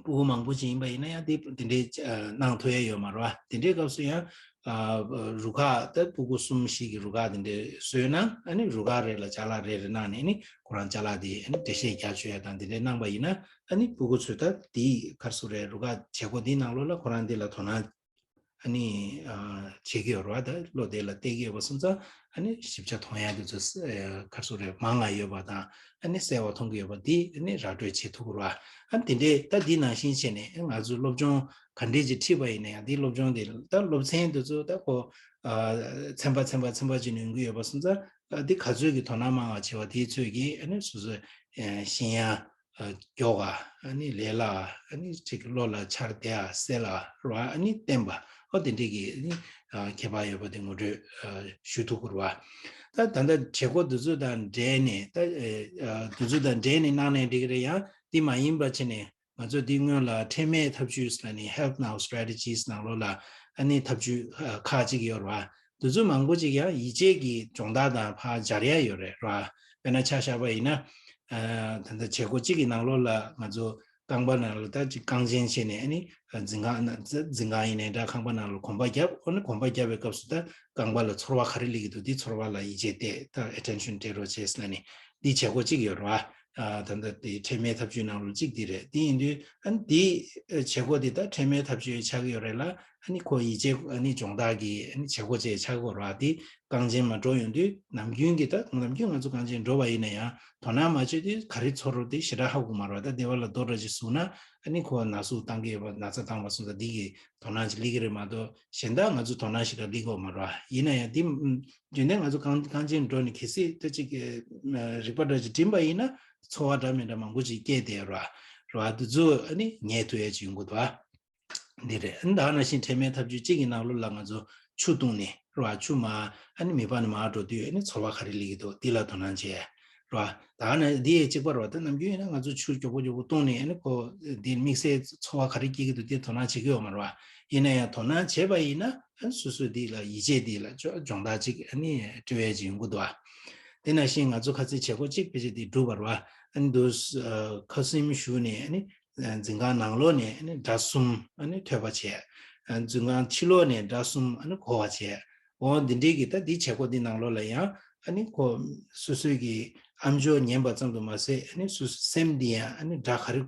ཕྲུ་གུ་མང་པོ་ཅིག་ཡིན་པ་ཡིན་ན་ཡང་དེ་དེ་འདྲའི་ཨ་གནང་ཐུབ་ཡ་ཡོད་མ་རེད་བ། དེ་འདྲའི་སྐབས་སུ་ཡང་ཨ་རུ་ཁག་ད་ཕྲུ་གུ་གསུམ་བཞི་གི་རུ་ཁག་དེ་འདྲའི་བཟོས་ན་ཨ་ནི་རུ་ཁག་རེ་ལ་ཅ་ལག་རེ་རེ་གནང་ནས་ཨ་ནི་ཁོ་རང་ཅ་ལག་དེ་ཨ་ནི་འགྲེལ་བཤད་རྒྱག་བཅུག་ཡ་དང་དེ་འདྲའི་གནང་པ་ཡིན་ན་ཨ་ནི་ཕྲུ་གུ་ཚོས་ད་དེའི་ག་རེ་ཟེར་དགོས་རེད། རུ་ཁག་བྱེད་སྒོ་དེའི་ནང་ལོགས་ལ་ཁོ་རང་དེ་ལ་དོ་སྣང་ཨ་ནི་ཨ་བྱེད་ཀྱི་ཡོད་རེད་བ། ད་བློ་དེ་ལ་གཏད་ཀྱི་ཡོད་པ་སོང་ཙང་ཨ་ནི་ཞིབ་ཆ་མཐོང་ཡ་དེ་ཚོ་ཨ་ག་རེ་ཟེར་དགོས་རེད། མང་ང་ཡོད་པ་དང་ཨ་ནི་གསལ་བ་མཐོང་གི་ཡོད་པ་དེ་ཨ་ནི་ར་སྤྲོད་བྱེད་ཐུབ་ཀྱི་རེད་བ། ཨ་ནི་དེ་འདྲས་ད་འདི་ནང་བཞིན་བྱས་ནས་ང་ཚོས་སློབ་སྦྱོང་ག་འདྲས་ཅིག་ཁྲིད་པ་ཡིན་ན་ཡང་དེའི་སློབ་སྦྱོང་དེ་ད་སློབ་ཚན་དེ་ཚོ་ད་ཁོ་ཨ་ཚན་པ་ཚན་པ་ཚན་པ་ཅིག་ནས་ཡོང་གི་ཡོད་པ་སོང་ཙང་ཨ་འདི་ག་ཚོད་ཀྱི་དོ་སྣང་མང་བ་བྱེད་པ་དེའི་ཚོད་ཀྱིས་ཨ་ནི་སོ་སོའི་ཨ་ཤེས་ཡ། མགྱོགས་པ། ཨ་ནི་ལས་སླ་བ། ཨ་ནི་ཅིག་བློ་ལ་འཆར་བདེ་བ། གསལ་བ་རེད་བ། ཨ་ནི་བརྟན་པ། ཨོ་དེ་འདྲས་ཀྱི་ཨ་ནི་ཨ་ཁྱད་པར་ཡོད་པ་དེ་ངོ་སྤྲོད་ཨ་ཞུ་ཐུབ་ཀྱི་རེད་བ། ད་ད་ལྟ་བྱེད་སྒོ་འདི་ཚོ་དང་འབྲེལ་ནས་ད་ཨ་འདི་ཚོ་དང་འབྲེལ་ནས་གནང་ནའི་འགྲིག་གི་རེད། ཡང་འདི་མ་ཡིན་པ་བྱས་ནས་ང་ཚོ་འདི་སྔོན་ལ་ཁྲེལ་མེད་ཐབས་ཇུས་ལབ་ནས་Help Now Strategies ནང་ལོགས་ལ་ཨ་ནི་ཐབས་ཇུས་ཨ་ཁག་ཅིག་ཡོད་རེད་བ། དེ་ཚོ་མང་པོ་ཅིག་ཡང་ཡིད་ཆེས་ཀྱི་སྦྱོང་བརྡར་དང་ཕར་སྦྱར་ཡ་ཡོད་རེད་ར། དཔེར་ན་ཆ་བཞག་པ་ཡིན་ན། ཨ་ད་ལྟ་བྱེད་སྒོ་གཅིག་གི་ནང་ལོགས་ལ་ང་ཚོ་རྐང་པ་ནང་ལ་ད་ཅིག་རྐང་རྗེན་བྱས་ནས་ཨ་ནི་འཛིན་ཁང་ན་འཛིན་ཁང་ཡིན་ནའི་འདྲ་ཁང་པ་ནང་ལ་གོམ་པ་བརྒྱབ། ཨ་ནི་གོམ་པ་བརྒྱབ་པའི་སྐབས་སུ་ད་རྐང་པ་ལ་ཚོར་བ་ག་རེ་སླེབས་ཀྱི་འདུག་འདི་ཚོར་བ་ལ་ཡིད་ཆེས་གཏད། ད་attention སྤྲད་རོགས་བྱས་ཟེར་ནས་འདི་བྱེད་སྒོ་གཅིག་ཡོད་རེད་བ། ཨ་ད་ལྟ་དེ་ཁྲེལ་མེད་ཐབས་ཇུས་ནང་ལོགས་གཅིག་འདི་རེད། དེ་ཡིན་དུས་ཨ་ནི་དེ་བྱེད་སྒོ་དེ་ད་ཁྲེལ་མེད་ཐབས་ཇུས་ཆགས་ཀྱི་ཡོད་རེད་ལ། ཨ་ནི་ཁོ་ཡིད་ཆེས་ཨ་ནི་སྦྱོང་བརྡར་གྱི་ཨ་ནི་བྱེད་སྒོ་བཅས་ཆགས་ཀྱི་ཡོད་རེད་བ། དེ་རྐང་རྗེན་མ་འགྲོ་ཡོང་དུས་ནམ་རྒྱུན་གྱི་ད་ནམ་རྒྱུན་ང་ཚོ་རྐང་རྗེན་འགྲོ་བ་ཡིན་ན་ཡང་དོ་སྣང་མ་བྱས་དུས་ག་རེ་ཚོར་རོ་དེ་ཞེ་དྲག་ཧ་གོ་མ་རེད་བ། ད་སྡེ་བ་ལ་རྡོ་འདྲ་ཅིག་ཟུག་ན་ ཨ་ནི་ཁོ་ན་ཟུག་བཏང་གི་ཡོད་པ། ན་ཚ་བཏང་བ་སོང་ཙང་འདི་གི་དོ་སྣང་ཅིག་སླེབས་ཀྱི་རེད་མ་གཏོགས། གཞན་དག་ང་ཚོ་དོ་སྣང་ཞེ་དྲག་སླེབས་ཀྱི་ཡོད་མ་རེད་བ། ཡིན་ན་ཡང་འདི་རྒྱུན་ལྡན་ང་ཚོ་གངས་གངས་ཅན་འགྲོ་ནས་གལ་སྲིད་ད་ཅིག་རིག་པ་འདྲ་ཅིག་སྒྲིམ་པ་ཡིན་ན། ཚོར་བ་འདྲ་མི་འདྲ་མང་པོ་ཅིག་སྐྱེས་བསྡད་ཡོད་རེད་བ། རེད་བ། འདི་ཚོ་ཨ་ནི་ངལ་དུ་ཡས་ཅིག་ཡོང་གི་འདུག་བ། འདི་རེད། ཨ་ནི་ད་ག་ནང་བཞིན་དྲན་མེད་ཐབས་ཇུས་གཅིག་གི་ནང་ལོགས་ལ་ང་ཚོ་ཆུ་བཏུང་ནས་རེད་བ། ཆུ་མར་ཨ་ནི་མེ་འབར་ནས་མར་འགྲོ་དུས་ཨ་ནི་ཚོར་བ་ག་རེ་སླེབས་ཀྱི་འདུག་འདི་ལ་དོ་སྣང་བྱས་རེད་བ། ད་ག་ནང་འདི་ཡང་གཅིག་པ་རེད་བ། ད་ནམ་རྒྱུན་ཡིན་ན་ང་ཚོ་ཆུ་མགྱོགས་པོ་མགྱོགས་པོ་བཏུང་ནས་ཨ་ནི་ཁོ་འདི་དམིགས་བསལ་ཚོར་བ་ག་རེ་སྐྱེ་གི་འདུག་འདི་དོ་སྣང་བྱེད་ཀྱི་ཡོད་མ་རེད་བ། ཡིན་ན་ཡང་དོ་སྣང་བྱས་པ་ཡིན་ན་ཨ་ནི་སོ་སོས་འདི་ལ་ཡིད་ཆེས་འདི་ལ་སྦྱོང་བརྡར་ཅིག་ཨ་ནི་སྤྲོད་ཡས་ཅིག་ཡོང་གི་འདུག་བ། དེ་ནང་བཞིན་ང་ཚོ་ཁ་ཚིག་བྱེད་སྒོ་གཅིག་ཕལ་ཆེར་དེ་སྒྲུབ་པ་རེད་བ། ཨ་ནི་འདུག་ཁ་སིམ་བཞུགས་ནས་ཨ་ནི་འཛིན་ཁང་ནང་ལོགས་ནས་ཨ་ནི་སྒྲ་གསུམ་ཨ་ནི་ཐོས་པ་བྱས། འཛིན་ཁང་ཕྱི་ལོགས་ནས་སྒྲ་གསུམ་ཨ་ནི་གོ་བ་བྱས། འོ་འདི་འདྲའི་གི་ད་འདི་བྱེད་སྒོ་འདི་ནང་ལོགས་ལ་ཡང་ཨ་ནི་ཁོ་སོ་སོའི་གི་ཨམ་ཅོག་ཉན་པ་ཙམ་དུ་མ་ཟད། ཨ་ནི་སོ་སོའི་སེམས་འདི་ཡང་ཨ་ནི་སྒྲ་ག་རེ།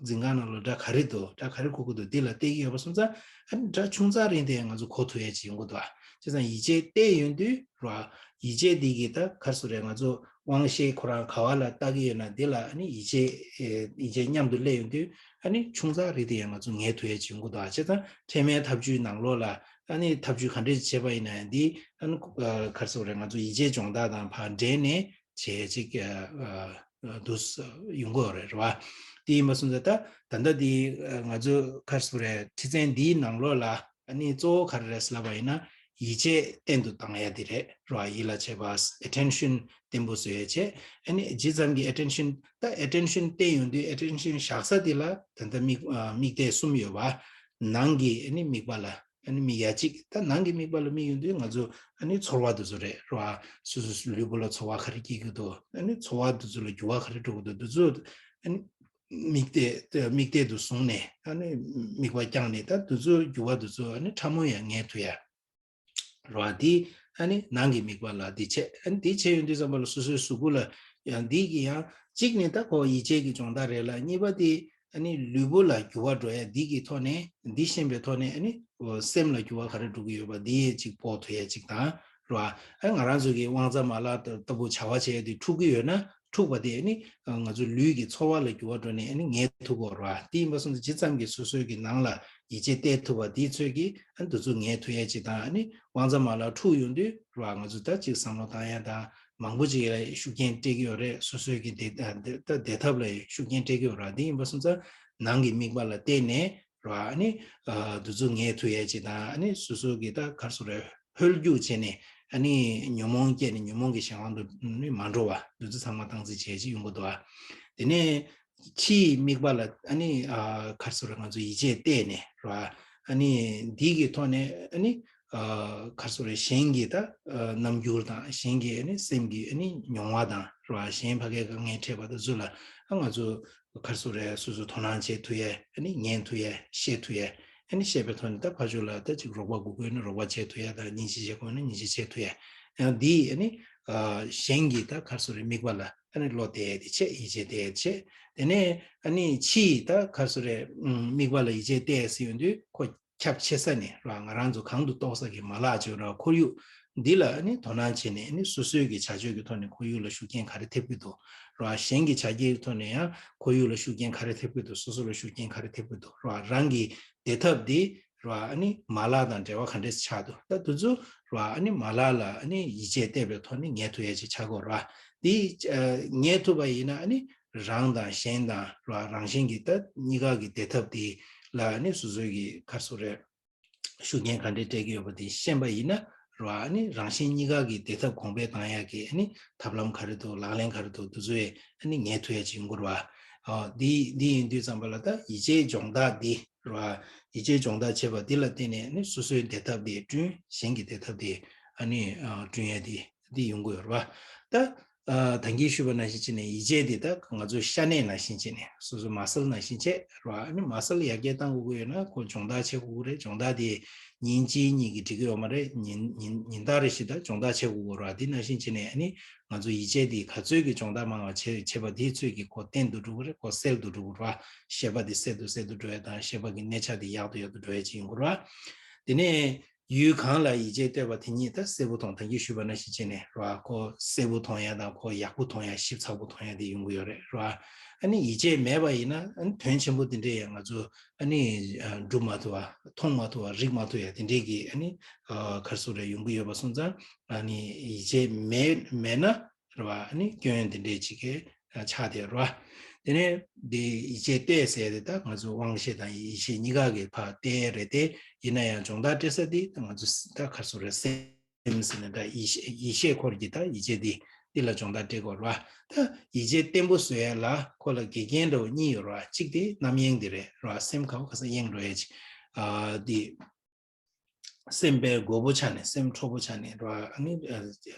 འཛིན་ཁང་ནང་ལ་སྒྲ་ག་རེ་འདུག་སྒྲ་ག་རེ་གོ་གི་འདུག་འདི་ལ་བལྟས་ཀྱི་ཡོད་པ་སོང་ཙང་ཨ་ནི་སྒྲ་ཆུང་ཙག་རིང་དེ་ང་ཚོ་གོ་ཐུབ་ཡས་ཅིག་ཡོང་གི་འདུག་ཨ། བྱས་ཙང་ཡིད་ཆེས་གཏད་ཡོང་དུས་ར། ཡིད་ཆེས་འདི་གི་ད་ག་རེ་ཟེར་རེད། ང་ཚོ་དབང་ཤེས་ཁོ་རང་ག་བ་ལ་བལྟ་གི་ཡོད་ན་འདི་ལ་ཨ་ནི་ཡིད་ཆེས་ཡིད་ཆེས་མཉམ་དུ་སླེབས་ཡོང་དུས་ཨ་ནི་ཆུང་ཙག་རིང་དེ་ཡང་ང་ཚོ་ངེས་ཐུབ་ཡས་ཅིག་ཡོང་གི་འདུག་ཨ། བྱས་ཙང་ཁྲེལ་མེད་ཐབས་ཇུས་ནང་ལོགས་ལ་ཨ་ནི་ཐབས་ཇུས་ག་འདྲས་བྱས་པ་ཡིན་ན་ཡང་འདི་ཨ་ནི་ག་རེ་ཟེར་རེད། ང་ཚོ་ཡིད་ཆེས་སྦྱོང་བརྡར་དང་ཕར་འབྲེལ་ནས་བྱས་ཅིག་འདུག་ཡོང་གི་ཡོད་རེད། རེད་བ། དེ་ཡིན་པ་སོང་ཙང་ད་ད་ལྟ་འདི་ང་ཚོ་ག་རེ་ཟེར་རེད། ཁྲི་ཚན་འདིའི་ནང་ལོགས་ལ་ཨ་ནི་གཙོ་བོ་ག་རེ་རེད་ལབ་པ་ཡིན་ན་ཡིད་ཆེས་བརྟན་དུ་བཏང་ཡ་དེ་རེད། རེད་བ། ཡིད་ལ་བྱེད་པ། ཨེ་ཊེན་ཤན་བརྟན་པོ་བཟོ་ཡ་བྱས། ཨ་ནི་ཇི་ཙམ་གྱི་ཨེ་ཊེན་ཤན་ད་ཨེ་ཊེན་ཤན་བརྟན་ཡོང་དུས་ཨེ་ཊེན་ཤན་བཞག་ས་དེ་ལ་ད་ལྟ་དམིགས་དམིགས་གཏད་གསུམ་ཡོད་བ། ནང་གི་ཨ་ནི་དམིགས་པ་ལ་ཨ་ནི་དམིགས་ཡ་གཅིག་ད་ནང་གི་དམིགས་པ་ལ་དམིགས་ཡོང་དུས་ང་ཚོ་ཨ་ནི་ཚོར་བ་དེ་ཚོ་རེད། རེད་བ། སོ་སོ་སོའི་ལུས་པོ་ལ་ཚོར་བ་ག་རེ་སྐྱེ་གི་འདུག་ཨ་ནི་ཚོར་བ་དེ་ཚོ་ལ་འགྱུར་བ་ག་རེ་འགྲོ་གི་འདུག་དེ་ཚོ་ཨ་ནི་དམིགས་གཏད་དམིགས་གཏད་དུ་བཟུང་ནས་ཨ་ནི་དམིགས་པ་བརྐྱངས་ནས་ད་དེ་ཚོ་འགྱུར་བ་དེ་ཚོ་ཨ་ནི་ཕྲ་མོ་ཡང་ངེས་ཐུབ་ཡ། རེད་བ། དེ་ཨ་ནི་ནང་གི་དམིགས་པ་ལ་དེ་བྱས། ཨ་ནི་དེ་བྱས་ཡོང་དུས་ཙམ་པ་ལ་སོ་སོའི་གཟུགས་པོ་ལ་ཡང་འདི་གི་ཡང་གཅིག་ནི་ད་ཁོ་ཡིད་ཆེས་ཀྱི་སྦྱོང་བརྡར་རེད་ལ། གཉིས་པ་དེ་ཨ་ནི་ལུས་པོ་ལ་འགྱུར་བ་འགྲོ་ཡ་འདི་གི་ཐོག་ནས་འདི་ཤེས་པའི་ཐོག་ནས་ཨ་ནི་སེམས་ལ་འགྱུར་བ་ག་རེ་འགྲོ་གི་ཡོད་པ་འདི་ཡས་གཅིག་སྤོ་ཐུབ་ཡ་གཅིག་དང་། རེད་བ། ཨ་ང་རང་ཚོ་གི་དབང་རྩ་མ་ལག་ལྟ་བུ་བྱ་བ་བྱེད་ཡ་དེ་འཁྲུག་གི་ཡོད་ན་འཁྲུག་པ་དེ་ཨ་ནི་ང་ཚོ་ལུས་ཀྱི་ཚོར་བ་ལ་འགྱུར་བ་འགྲོ་ནས་ཨ་ནི་ངལ་ཐུབ་ཀྱི་ཡོད་རེད་བ། དེ་ཡིན་པ་སོང་ཙང་ཇི་ཙམ་གྱིས་སོ་སོའི་གི་ནང་ལ་ཡིད་ཆེས་གཏད་ཐུབ་པ་དེའི་ཚོད་ཀྱིས་ཨ་ནི་དེ་ཚོ་ངལ་ཐུབ་ཡ་གཅིག་དང་། ཨ་ནི་དབང་རྩ་མ་ལག་འཁྲུག་ཡོང་དུས་རེད་བ། ང་ཚོ་ད་གཅིག་བསམ་བློ་བཏང་ཡ་དང་མང་པོ་ཅིག་ལ་ཤུགས་རྐྱེན་སྤྲད་ཀྱི་ཡོད་རེད། སོ་སོའི་གི་བདེ་ད་བདེ་ཐབས་ལ་ཤུགས་རྐྱེན་སྤྲད་ཀྱི་ཡོད་རེད་བ། དེ་ཡིན་པ་སོང་ཙང་ནང་གི་དམིགས་པ་ལ་བརྟེན་ནས་རེད་བ། ཨ་ནི་དེ་ཚོ་ངལ་ཐུབ་ཡ་གཅིག་དང་། ཨ་ནི་སོ་སོ་གི་ད་ག་རེ་ཟེར་རེད། ཧོལ་རྒྱུག་བྱས་ནས་ཨ་ནི་ཉོན་མོངས་སྐྱེས་ནས་ཉོན་མོངས་ཀྱི་གཞན་དབང་དུ་ནི་མ་འགྲོ་བ། དེ་ཚོ་ཚང་མ་སྟངས་འཛིན་བྱེད་ཀྱི་ཡོང་གི་འདུག་བ། དེ་ནས་ཕྱིའི་དམིགས་པ་ལ་ཨ་ནི་ཨ་ག་རེ་ཟེར་རེད། ང་ཚོ་ཡིད་ཆེས་གཏད་ནས་རེད་བ། ཨ་ནི་འདི་གི་ཐོག་ནས་ཨ་ནི་ཨ་ག་རེ་ཟེར་རེད། གཞན་གྱི་ད་ཨ་རྣམ་འགྱུར་དང་གཞན་གྱི་ཨ་ནི་སེམས་ཀྱི་ཨ་ནི་མྱོང་བ་དང་རེད་བ། གཞན་ཕ་གིའི་དཀའ་ངལ་འཕྲད་པ་དེ་ཚོ་ལ་ཨ་ང་ཚོ་ག་རེ་ཟེར་རེད། སོ་སོ་དོ་སྣང་བྱེད་ཐུབ་ཡས། ཨ་ནི་ཉན་ཐུབ་ཡས། ཤེས་ཐུབ་ཡས། ཨ་ནི་ཤེས་པའི་ཐོག་ནས་ད་ཕར་ཕྱོགས་ལ་ད་ཅིག་རོགས་པ་དགོས་དགོས་ན་རོགས་པ་བྱེད་ཐུབ་ཡས་དང་། སྙིང་རྗེ་བྱེད་དགོས་ན་སྙིང་རྗེ་བྱེད་ཐུབ་ཡས། ཡང་འདི་ཨ་ནི་ཨ་གཞན་གྱི་ད་ག་རེ་ཟེར་རེད། དམིགས་པ་ལ་ཨ་ནི་བློ་གཏད་ཡས་དེ་བྱས། ཡིད་ཆེས་གཏད་ཡས་བྱས། དེ་ནས་ཨ་ནི་ཕྱིའི་ད་ག་རེ་ཟེར་རེད། ཨམ་དམིགས་པ་ལ་ཡིད་ཆེས་གཏད་ཡས་ཟེར་ཡོང་དུས་ཁོ་ཁྱབ་ཆེ་ས་ནས་རེད་བ། ང་རང་ཚོ་གང་དུ་གཏོགས་ས་གི་མ་ལག་ཅིག་ཡོད་རེད་བ། ཁོར་ཡུག་འདི་ལ་ཨ་ནི་དོ་སྣང་བྱས་ནས་ཨ་ནི་སོ་སོའི་གི་བྱ་སྤྱོད་ཀྱི་ཐོག་ནས་ཁོར་ཡུག་ལ་ཤུགས་རྐྱེན་ག་རེ་ཐེབས་ཀྱི་འདུག་རེད་བ། གཞན་གྱི་བྱ་སྤྱོད་ཀྱི་ཐོག་ནས་ཡང་ཁོར་ཡུག་ལ་ཤུགས་རྐྱེན་ག་རེ་ཐེབས་ཀྱི་འདུག་སོ་སོ་ལ་ཤུགས་རྐྱེན་ག་རེ་ཐེབས་ཀྱི་འདུག་རེད་བ། རང་གི་བདེ་ཐབས་འདི་རེད་བ། ཨ་ནི་མ་ལག་དང་འབྲེལ་བ་ག་འདྲས་ཆགས་འདུག་ད་དེ་ཚོ་རེད་བ། ཨ་ནི་མ་ལག་ལ་ཨ་ནི་ཡིད་ཆེས་གཏད་པའི་ཐོག་ནས་ངལ་ཐུབ་ཡས་ཅིག་ཆགས་དགོས་རེད་བ། འདི་ཨ་ངལ་ཐུབ་པ་ཡིན་ན་ཨ་ནི་རང་དང་གཞན་དང་རེད་བ། རང་གཞན་གྱི་ད་གཉིས་ཀ་གི་བདེ་ཐབས་དེ་ལ་ཨ་ནི་སོ་སོའི་གི་ག་རེ་ཟེར་རེད། ཤུགས་རྐྱེན་ག་འདྲས་སྤྲད་ཀྱི་ཡོད་པ་དེ་ཤེས་པ་ཡིན་ན་རེད་བ། ཨ་ནི་རང་གཞན་གཉིས་ཀ་གི་བདེ་ཐབས་གོང་འཕེལ་བཏང་ཡག་གི་ཨ་ནི་ཐབས་ལམ་ག་རེ་འདུག་ལག་ལེན་ག་རེ་འདུག་དེ་ཚོ་ཡས་ཨ་ནི་ངལ་ཐུབ་ཡས་ཅིག་ཡོང་གི་རེད་བ། ཨ་འདི་འདི་ཡིན་དུས་ཙམ་པ་ལ་ད་ཡིད་ཆེས་སྦྱོང་བརྡར་འདི་རེད་བ། ཡིད་ཆེས་སྦྱོང་བརྡར་བྱེད་པ་འདི་ལ་བརྟེན་ནས་ཨ་ནི་སོ་སོའི་བདེ་ཐབས་དེ་བསྐྲུན། གཞན་གྱི་བདེ་ཐབས་དེ་ཨ་ནི་ཨ་བསྐྲུན་ཡས་དེ་འདི་ཡོང་གི་ཡོད་རེད་བ། ད་ཨ་ད་གིན་ཞུས་པ་ནང་བཞིན་བྱས་ནས་ཡིད་ཆེས་འདི་ད་ང་ཚོ་ཤ་གནད་ནང་བཞིན་བྱས་ནས་སོ་སོ་མ་སལ་ནང་བཞིན་བྱས་རེད་བ། ཨ་ནི་མ་སལ་ཡར་རྒྱས་གཏང་དགོས་ཀྱི་ཡོད་ན་ཁོ་སྦྱོང་བརྡར་བྱེད་དགོས་ཀྱི་རེད། སྦྱོང་བརྡར་དེ་ཉིན་གཅིག་གཉིས་ཀྱིས་འགྲིག་གི་ཡོད་མ་རེད། ཉིན་ཉིན་ཉིན་ལྟར་རེ་བཞིན་ད་སྦྱོང་བརྡར་བྱེད་དགོས་ཀྱི་རེད་བ། འདི་ནང་བཞིན་བྱས་ནས་ཨ་ནི་ང་ཚོ་ཡིད་ཆེས་འདི་ག་ཚོད་ཀྱི་སྦྱོང་བརྡར་མང་བ་བྱེད་བྱེད་པ་དེའི་ཚོད་ཀྱིས་ཁོ་བརྟན་དུ་འགྲོ་གི་རེད། ཁོ་གསལ་དུ་འགྲོ་གི་རེད་བ། ཤེས་པ་དེ་གསལ་དུ་གསལ་དུ་འགྲོ་ཡ་དང་། ཤེས་པ་གི་གནས་ཆ་དེ་ཡག་ཏུ་ཡག་ཏུ་འགྲོ་ཡ་ཅིག་ཡོང་གི་རེད་བ། དེ་ནས་ ཡུལ་གང་ལ་ཡིད་ཆེས་གཏོད་པ་དེ་ཉིད་ད་གསལ་པོ་མཐོང་། ད་གིན་ཞུས་པ་ནང་བཞིན་བྱས་ནས་རེད་བ། ཁོ་གསལ་པོ་མཐོང་ཡ་དང་ཁོ་ཡག་པོ་མཐོང་ཡ་ཞིབ་ཚགས་པོ་མཐོང་ཡ་དེ་ཡོང་གི་ཡོད་རེད་རེད་བ། ཨ་ནི་ཡིད་ཆེས་མེད་པ་ཡིན་ན་ཨ་ནི་དོན་ཆེན་པོ་དེ་འདྲས་ཡང་ང་ཚོ་ཨ་ནི་སྒྲུབ་མ་ཐུབ་པ་མཐོང་མ་ཐུབ་པ་རིག་མ་ཐུབ་ཡ་དེ་འདྲས་ཀྱི་ཨ་ནི་ག་རེ་ཟེར་རེད་ཡོང་གི་ཡོད་པ་སོང་ཙང་ཨ་ནི་ཡིད་ཆེས་མེད་མེད་ན་རེད་བ། ཨ་ནི་སྐྱོན་དེ་འདྲས་ཅིག་གི་ཆགས་བསྡད་རེད་བ། དེ་ནས་འདི་ཡིད་ཆེས་གཏོད་ཟེར་དེ་ད་ང་ཚོ་དབང་ཤེས་དང་ཡིད་ཤེས་གཉིས་ཀ་གི་ཕར་གཏད་རེད་དེ། ཡིན་ན་ཡང་སྦྱོང་བརྡར་སྤྲད་ས་དེ་ད་ང་ཚོ་ད་ག་རེ་ཟེར་རེད། སེམས་ཟེར་ན་ད་ཡིད་ཤེས་ཡིད་ཤེས་འཁོར་གྱི་ད་ཡིད་ཆེས་དེ་འདི་ལ་སྦྱོང་བརྡར་སྤྲད་དགོས་རེད་བ། ད་ཡིད་ཆེས་བརྟན་པོ་བཟོ་ཡ་ལ་ཁོ་ལ་འགལ་རྐྱེན་འདྲ་བོ་གཉིས་ཡོད་རེད་བ། གཅིག་དེ་རྣམ་གཡེང་དེ་རེད་རེད་བ། སེམས་ག་བ་ག་ས་གཡེང་འགྲོ་ཡ་ཅིག་ཨ་དེ། སེམས་པའི་རྒོད་པོ་ཆགས་ནས་སེམས་འཕྲོག་པོ་ཆགས་ནས་རེད་བ། ཨ་ནི་ཨ་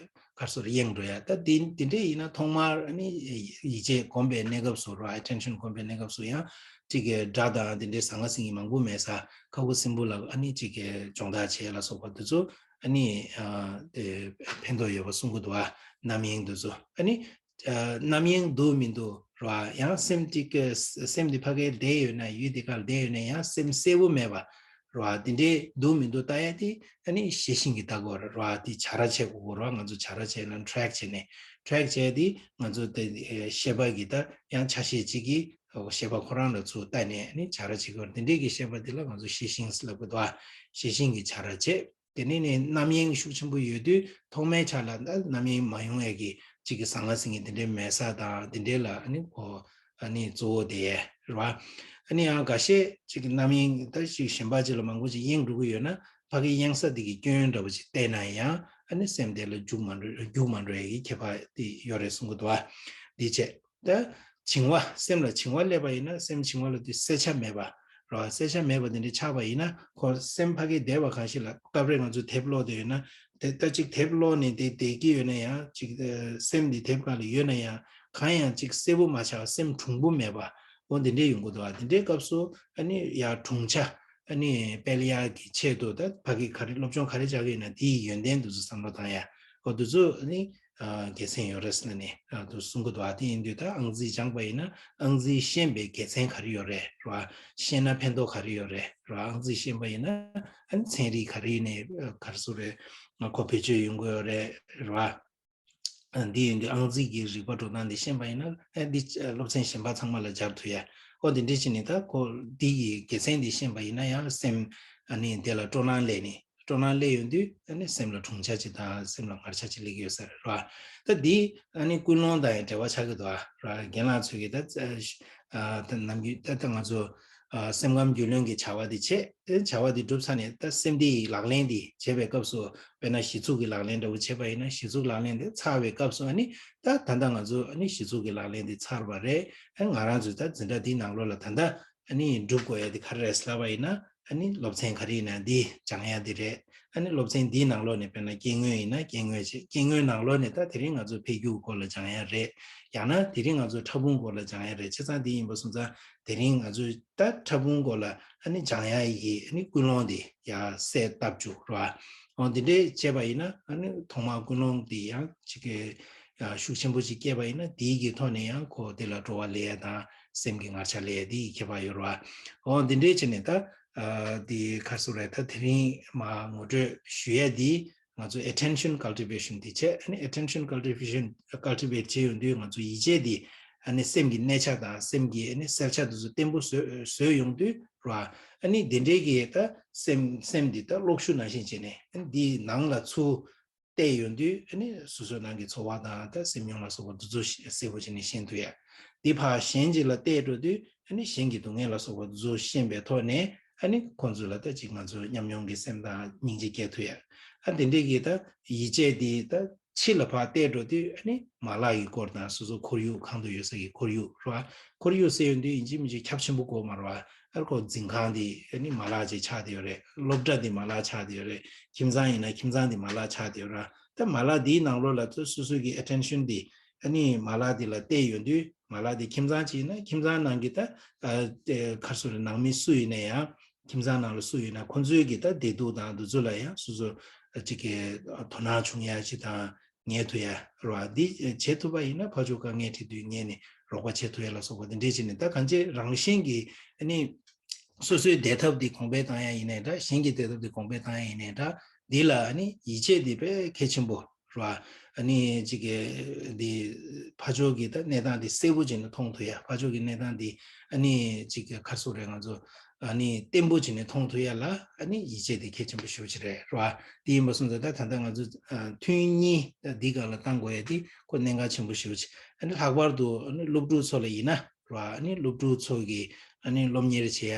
ག་རེ་ཟེར་གཡེང་འགྲོ་ཡ། ད་འདི་འདི་འདྲས་ཡིན་ན་ཐོག་མར་ཨ་ནི་ཡིད་ཆེས་སྒོམ་པའི་གནས་སྐབས་སུ་རེད་བ། ཨེ་ཊེན་ཤན་སྒོམ་པའི་གནས་སྐབས་སུ་ཡང་གཅིག་གི་སྒྲ་དང་འདི་འདྲས་ཟང་ངེ་ཟིང་ངེ་མང་པོ་མེད་ས་ཁ་ཁུ་སིམ་པོ་ལ་ཨ་ནི་གཅིག་གི་སྦྱོང་བརྡར་བྱེད་ལ་སོགས་པ་འདི་ཚོ་ཨ་ནི་ཨ་དེ་ཕན་ཐོགས་ཡོད་པ་གསུང་གི་འདུག་བ། རྣམ་གཡེང་འདི་ཚོ་ཨ་ནི། རྣམ་གཡེང་འདུག་མི་འདུག་རེད་བ། ཡང་སེམས་གཅིག་གི་སེམས་འདི་ཕ་གིར་བསྡད་ཡོད་ན་ཡུལ་འདི་གར་བསྡད་ཡོད་ན་ཡང་སེམས་གསལ་པོ་མེད་པ་རེད་བ། འདི་འདྲའི་འདུག་མི་འདུག་ལྟ་ཡ་དེ་ཨ་ནི་ཤེས་བཞིན་གྱིས་ལྟ་དགོས་རེད་བ། དེ་བྱ་ར་བྱེད་དགོས་རེད་བ། ང་ཚོ་བྱ་ར་བྱེད་ན་ཊེག་བྱས་ནས་ཊེག་བྱས་དེ་ང་ཚོ་དེ་ཤེས་པ་གི་ད་ཡང་ཆ་ཤས་གཅིག་གིས་ཤེས་པ་ཁོ་རང་ལ་ཚུར་ལྟ་ནས་ཨ་ནི་བྱ་ར་བྱེད་དགོས་རེད། འདི་འདྲའི་གི་ཤེས་པ་དེ་ལ་ང་ཚོ་ཤེས་བཞིན་ལབ་དགོས་འདུག་བ། ཤེས་བཞིན་གྱིས་བྱ་ར་བྱེད། དེ་ནས་ནི་རྣམ་གཡེང་ཤུགས་ཆེན་པོ་ཡོད་དུས་ཐོག་མའི་ཆ་ལ་ད་རྣམ་གཡེང་མ་ཡོང་ཡས་ཀྱི་གཅིག་གི་ཟང་ངེ་ཟིང་ངེ་དེ་འདྲའི་མེད་ས་དང་དེ་འདྲའི་ལ་ཨ་ནི་གོ་ཨ་ནི་གཙོ་བོ་དེ་རེད་བ། ཨ་ནི་ཡང་འགའ་ཤས་གཅིག་གི་རྣམ་གཡེང་ད་གཅིག་གཞན་པ་གཅིག་ལ་མང་པོ་ཅིག་གཡེང་འགྲོ་གི་ཡོད་ན་ཕ་གི་གཡེང་ས་དེ་གི་སྐྱོན་འདྲ་པོ་ཅིག་བལྟས་ན་ཡང་ཨ་ནི་སེམས་དེ་ལ་རྒྱུག་མ་འགྲོ་རྒྱུག་མ་འགྲོ་ཡས་ཀྱི་ཁྱད་པར་དེ་ཡོད་རེད་གསུང་གི་འདུག་བ། འདི་བྱས། ད་བྱིང་བ་སེམས་ལ་བྱིང་བ་སླེབས་པ་ཡིན་ན་སེམས་བྱིང་བ་ལ་དེ་གསལ་ཆ་མེད་པ་རེད་བ། གསལ་ཆ་མེད་པ་དེ་འདྲ་ཆགས་པ་ཡིན་ན་ཁོ་སེམས་ཕ་གི་བདེ་བ་གང་ཞིག་ལ་སྐབས་རེ་ང་ཚོ་དེབ་ཀློག་བསྡད་ཡོད་ན་དེ་ལྟ་ཅིག་དེབ་ཀློག་ནས་དེ་བསྡད་ཀྱི་ཡོད་ན་ཡང་ཅིག་སེམས་འདི་དེབ་སྒང་ལ་ཡོད་ན་ཡང་གང་ཡང་ཅིག་གསལ་པོ་མ་ཆགས་པ་སེམས་གྲུང་པོ་མེད་པ་འོ་འདི་འདྲས་ཡོང་གི་འདུག་བ། འདི་འདྲའི་སྐབས་སུ་ཨ་ནི་ཡར་གྲུང་ཆ་ཨ་ནི་སྤེལ་ཡག་གི་ཆེད་དུ་ད་ཕ་གི་ག་རེ་སློབ་སྦྱོང་ག་རེ་བྱ་གི་ཡོད་ན་དེའི་ཡོན་ཏན་དེ་ཚོ་བསམ་བློ་བཏང་ཡ་འོ་དེ་ཚོ་ཨ་ནི། དགེ་མཚན་ཡོད་རེད་ཟེར་ནས་དུ་གསུང་གི་འདུག་ཨ་དེ་ཡིན་དུས་ད་ཨང་རྩིས་སྦྱངས་པ་ཡིན་ན་ཨང་རྩིས་ཤེས་པའི་དགེ་མཚན་ག་རེ་ཡོད་རེད་ར། ཤེས་ན་ཕན་ཐོགས་ག་རེ་ཡོད་རེད་ར། ཨང་རྩིས་ཤེས་པ་ཡིན་ན་ཨ་ནི་ཚན་རིག་ག་རེ་ནས་ག་རེ་ཟེར་རེད་གོ་བེད་སྤྱོད་ཡོང་གི་ཡོད་རེད་ར། འདི་ཡིན་དུས་ཨང་རྩིས་ཀྱི་རིག་པ་འགྲོ་སྟངས་འདི་ཤེས་པ་ཡིན་ན་ཨ་འདི་སློབ་ཚན་གཞན་པ་ཚང་མ་ལ་སྦྱར་ཐུབ་ཡ། ཨོ་འདི་འདྲ་བྱས་ནས་ད་ཁོ་འདི་ཡི་དགེ་མཚན་འདི་ཤེས་པ་ཡིན་ན་ཡང་སེམས་ཨ་ནི་འདི་ལ་སྤྲོ་སྣང་སླེབས་ནས། སྤྲོ་སྣང་སླེབས་ཡོང་དུས་ཨ་ནི་སེམས་ལ་གྲུང་ཆ་ཅིག་དང་སེམས་ལ་ངར་ཆ་ཅིག་སླེབས་ཀྱི་ཡོད་ས་རེད་ར། ད་འདི་ཨ་ནི་ཀུན་སློང་དང་ཡང་འབྲེལ་བ་ཆགས་ཀྱི་འདུག་ཨ་ར། རྒན་ལགས་ཚོས་ཀྱིས་ད་ཨ་ད་ནམ་རྒྱུན་ད་ད་ང་ཚོ་ཨ་སེམས་ཁམས་རྒྱུས་ལོན་གྱི་བྱ་བ་འདི་བྱེད། དེ་བྱ་བ་འདི་སྒྲུབ་ཚར་ནས་ད་སེམས་འདི་ཡི་ལག་ལེན་འདི་བྱེད་པའི་སྐབས་སུ་དཔེར་ན་གཞི་ཚུགས་ཀྱི་ལག་ལེན་འདྲ་བོ་བྱེད་པ་ཡིན་ན་གཞི་ཚུགས་ལག་ལེན་འདི་ཚར་བའི་སྐབས་སུ་ཨ་ནི་ད་ད་ལྟ་ང་ཚོ་ཨ་ནི་གཞི་ཚུགས་ཀྱི་ལག་ལེན་འདི་ཚར་བ་རེད། ཨ་ང་རང་ཚོས་ད་འཛིན་གྲྭ་འདིའི་ནང་ལོགས་ལ་ད་ལྟ་ཨ་ནི་སྒྲུབ་དགོས་ཡ་དེ་ག་རེ་རེད་ལབ་པ་ཡིན་ན་ཨ་ནི་སློབ་ཚན་ག་རེ་ཡིན་ན་འདི་སྦྱང་ཡ་དེ་རེད། ཨ་ནི་སློབ་ཚན་འདིའི་ནང་ལོགས་ནས་དཔེར་ན་སྐྱེ་དངོས་ཡིན་ན་སྐྱེ་དངོས་བྱེད། སྐྱེ་དངོས་ནང་ལོགས་ནས་ད་དེ་རིང་ང་ཚོ་འཕེལ་འགྱུར་སྐོར་ལ་སྦྱང་ཡ་རེད། ཡང་ན་དེ་རིང་ང་ཚོ་ཕྲ་ཕུང་སྐོར་ལ་སྦྱང་ཡ་རེད། བྱས་ཙང་དེ་ཡིན་པ་སོང་ཙང་དེ་རིང་ང་ཚོས་ད་ཕྲ་ཕུང་སྐོར་ལ་ཨ་ནི་སྦྱང་ཡ་ཡི་ཨ་ནི་ཀུན་སློང་དེ་ཡར་གསལ་བཏབ་བཅུག་རོགས། འོ་འདི་འདྲས་བྱས་པ་ཡིན་ན་ཨ་ནི་ཐོག་མར་ཀུན་སློང་དེ་ཡང་ཅིག་གི་ཤུགས་ཆེན་པོ་ཅིག་སྐྱེས་པ་ཡིན་ན་དེའི་གི་ཐོག་ནས་ཡང་ཁོ་དེ་ལ་སྤྲོ་བ་སླེབས་ཡ་དང་སེམས་ཀྱི་ངར་ཆ་སླེབས་ཡ་དེའི་ཁྱད་པར་ཡོད་རེད་བ། འོ་འདི་འདྲས་བྱས་ནས་ད་ཨ་དེ་ག་རེ་ཟེར་རེད། ད་དེ་རིང་མར་ངོ་སྤྲོད་ཞུ་ཡ་དེ་ང་ཚོ་attention cultivation དེ་བྱས། ཨ་ནི་attention cultivation cultivate བྱེད་ཡོང་དུས་ང་ཚོ་ཡིད་ཆེས་དེ་ཨ་ནི་སེམས་ཀྱི་གནས་ཆ་དང་སེམས་ཀྱི་ཨ་ནི་གསལ་ཆ་དེ་ཚོ་བརྟན་པོ་བཟོ་བཟོས་ཡོང་དུས་ར། ཨ་ནི་དེ་འདྲའི་གི་ད་སེམས་སེམས་འདི་ད་གློག་ཤུགས་ནང་བཞིན་བྱས་ནས་ཨ་ནི་འདིའི་ནང་ལ་ཚུར་བལྟས་ཡོང་དུས་ཨ་ནི་སོ་སོའི་ནང་གི་ཚོར་བ་དང་ད་སེམས་མྱོང་ལ་སོགས་པ་འདི་ཚོ་ཤེས་གསལ་པོ་བྱས་ནས་ཤེས་ཐུབ་ཡ། འདི་ཕར་གཞན་ཅིག་ལ་བལྟས་འགྲོ་དུས་ཨ་ནི་གཞན་གྱི་སྡུག་བསྔལ་ལ་སོགས་པ་འདི་ཚོ་ཤེས་པའི་ཐོག་ནས་ཨ་ནི་ཁོང་ཚོ་ལ་ད་ཅིག་ང་ཚོ་ཉམས་མྱོང་གི་སེམས་དང་སྙིང་རྗེ་སྐྱེ་ཐུབ་ཡ། ཨ་དེ་འདྲའི་གི་ད་ཡིད་ཆེས་འདི་ད་ཕྱི་ལ་ཕར་བལྟས་འགྲོ་དུས་ཨ་ནི་མ་ལག་གི་སྐོར་དང་སོ་སོ་ཁོར་ཡུག་གང་དུ་ཡོད་ས་གི་ཁོར་ཡུག་རེད་བ། ཁོར་ཡུག་ཟེར་ཡོང་དུས་ཡིན་གཅིག་མིན་གཅིག་ཁྱབ་ཆེན་པོ་དགོས་མ་རེད་བ། ཨ་ཁོ་འཛིན་ཁང་འདི་ཨ་ནི་མ་ལག་ཅིག་ཆགས་བསྡད་ཡོད་རེད། སློབ་གྲྭ་འདི་མ་ལག་ཆགས་བསྡད་ཡོད་རེད། ཁྱིམ་ཚང་ཡིན་ན་ཁྱིམ་ཚང་འདི་མ་ལག་ཆགས་བསྡད་ཡོད་རེད། ད་མ་ལག་འདིའི་ནང་ལོགས་ལ་ཚོ་སོ་སོ་གི་attention འདི་ཨ་ནི་མ་ལག་འདི་ལ་གཏད་ཡོང་དུས་མ་ལག་འདི་ཁྱིམ་ཚང་ཅིག་ཡིན་ན་ཁྱིམ་ཚང་ནང་གི་ད་ཨ་དེ་ག་རེ་ཟེར་རེད། ནང་མི་སུ་ཡིན་ན་ཡང་ཁྱིམ་ཚང་ནང་ལ་སུ་ཡོད་ན་ཁོང་ཚོའི་གི་ད་བདེ་སྡུག་དང་འདི་ཚོ་ལ་ཡང་སོ་སོ་ཅིག་གི་དོ་སྣང་བྱུང་ཡ་ཅིག་དང་ངེས་ཐུབ་ཡ་རེད་བ། འདི་བྱེད་ཐུབ་པ་ཡིན་ན་ཕར་ཕྱོགས་དཀའ་ངལ་འཕྲད་དུས་ངེས་ནས་རོགས་པ་བྱེད་ཐུབ་ཡ་ལ་སོགས་པ་འདི་འདྲས་བྱས་ནས་ད་གང་ཅི་རང་བཞིན་གྱི་ཨ་ནི་ སོ་སོའི་བསྡད་ཐབས་འདི་གོང་འཕེལ་བཏང་ཡ་ཡིན་ནའི་འདྲ། གཞན་གྱི་བསྡད་ཐབས་འདི་གོང་འཕེལ་བཏང་ཡ་ཡིན་ནའི་འདྲ། འདི་ལ་ཨ་ནི་ཡིད་ཆེས་འདི་དཔེ་གལ་ཆེན་པོ་རེད་བ། ཨ་ནི་གཅིག་གི་འདི་ཕར་ཕྱོགས་ཀྱི་ད་གནས་སྟངས་འདི་གསལ་པོ་བྱས་ནས་མཐོང་ཐུབ་ཡ། ཕར་ཕྱོགས་ཀྱི་གནས་སྟངས་འདི་ཨ་ནི་གཅིག་གི་ག་རེ་ཟེར་དགོས་རེད། ང་ཚོ་ཨ་ནི་བརྟན་པོ་བྱས་ནས་མཐོང་ཐུབ་ཡ་ལ་ཨ་ནི་ཡིད་ཆེས་འདི་གལ་ཆེན་པོ་ཞེ་པོ་ཅིག་རེད་རེད་བ། དེ་ཡིན་པ་སོང་ཙང་ད་ད་ལྟ་ང་ཚོ་ཨ་མཐུན་གཉིས་ད་འདི་སྒང་ལ་བཏང་དགོས་ཡ་འདི་ཁོ་གནད་འགག་ཆེན་པོ་ཞེ་པོ་ཅིག་ཨ་ནི་ལྷག་པར་དུ་ཨ་ནི་སློབ་ཕྲུག་ཚོ་ལ་ཡིན་ན་རེད་བ། ཨ་ནི་སློབ་ཕྲུག་ཚོ་གི་ཨ་ནི་སློབ་གཉེར་བྱེད་ཡ་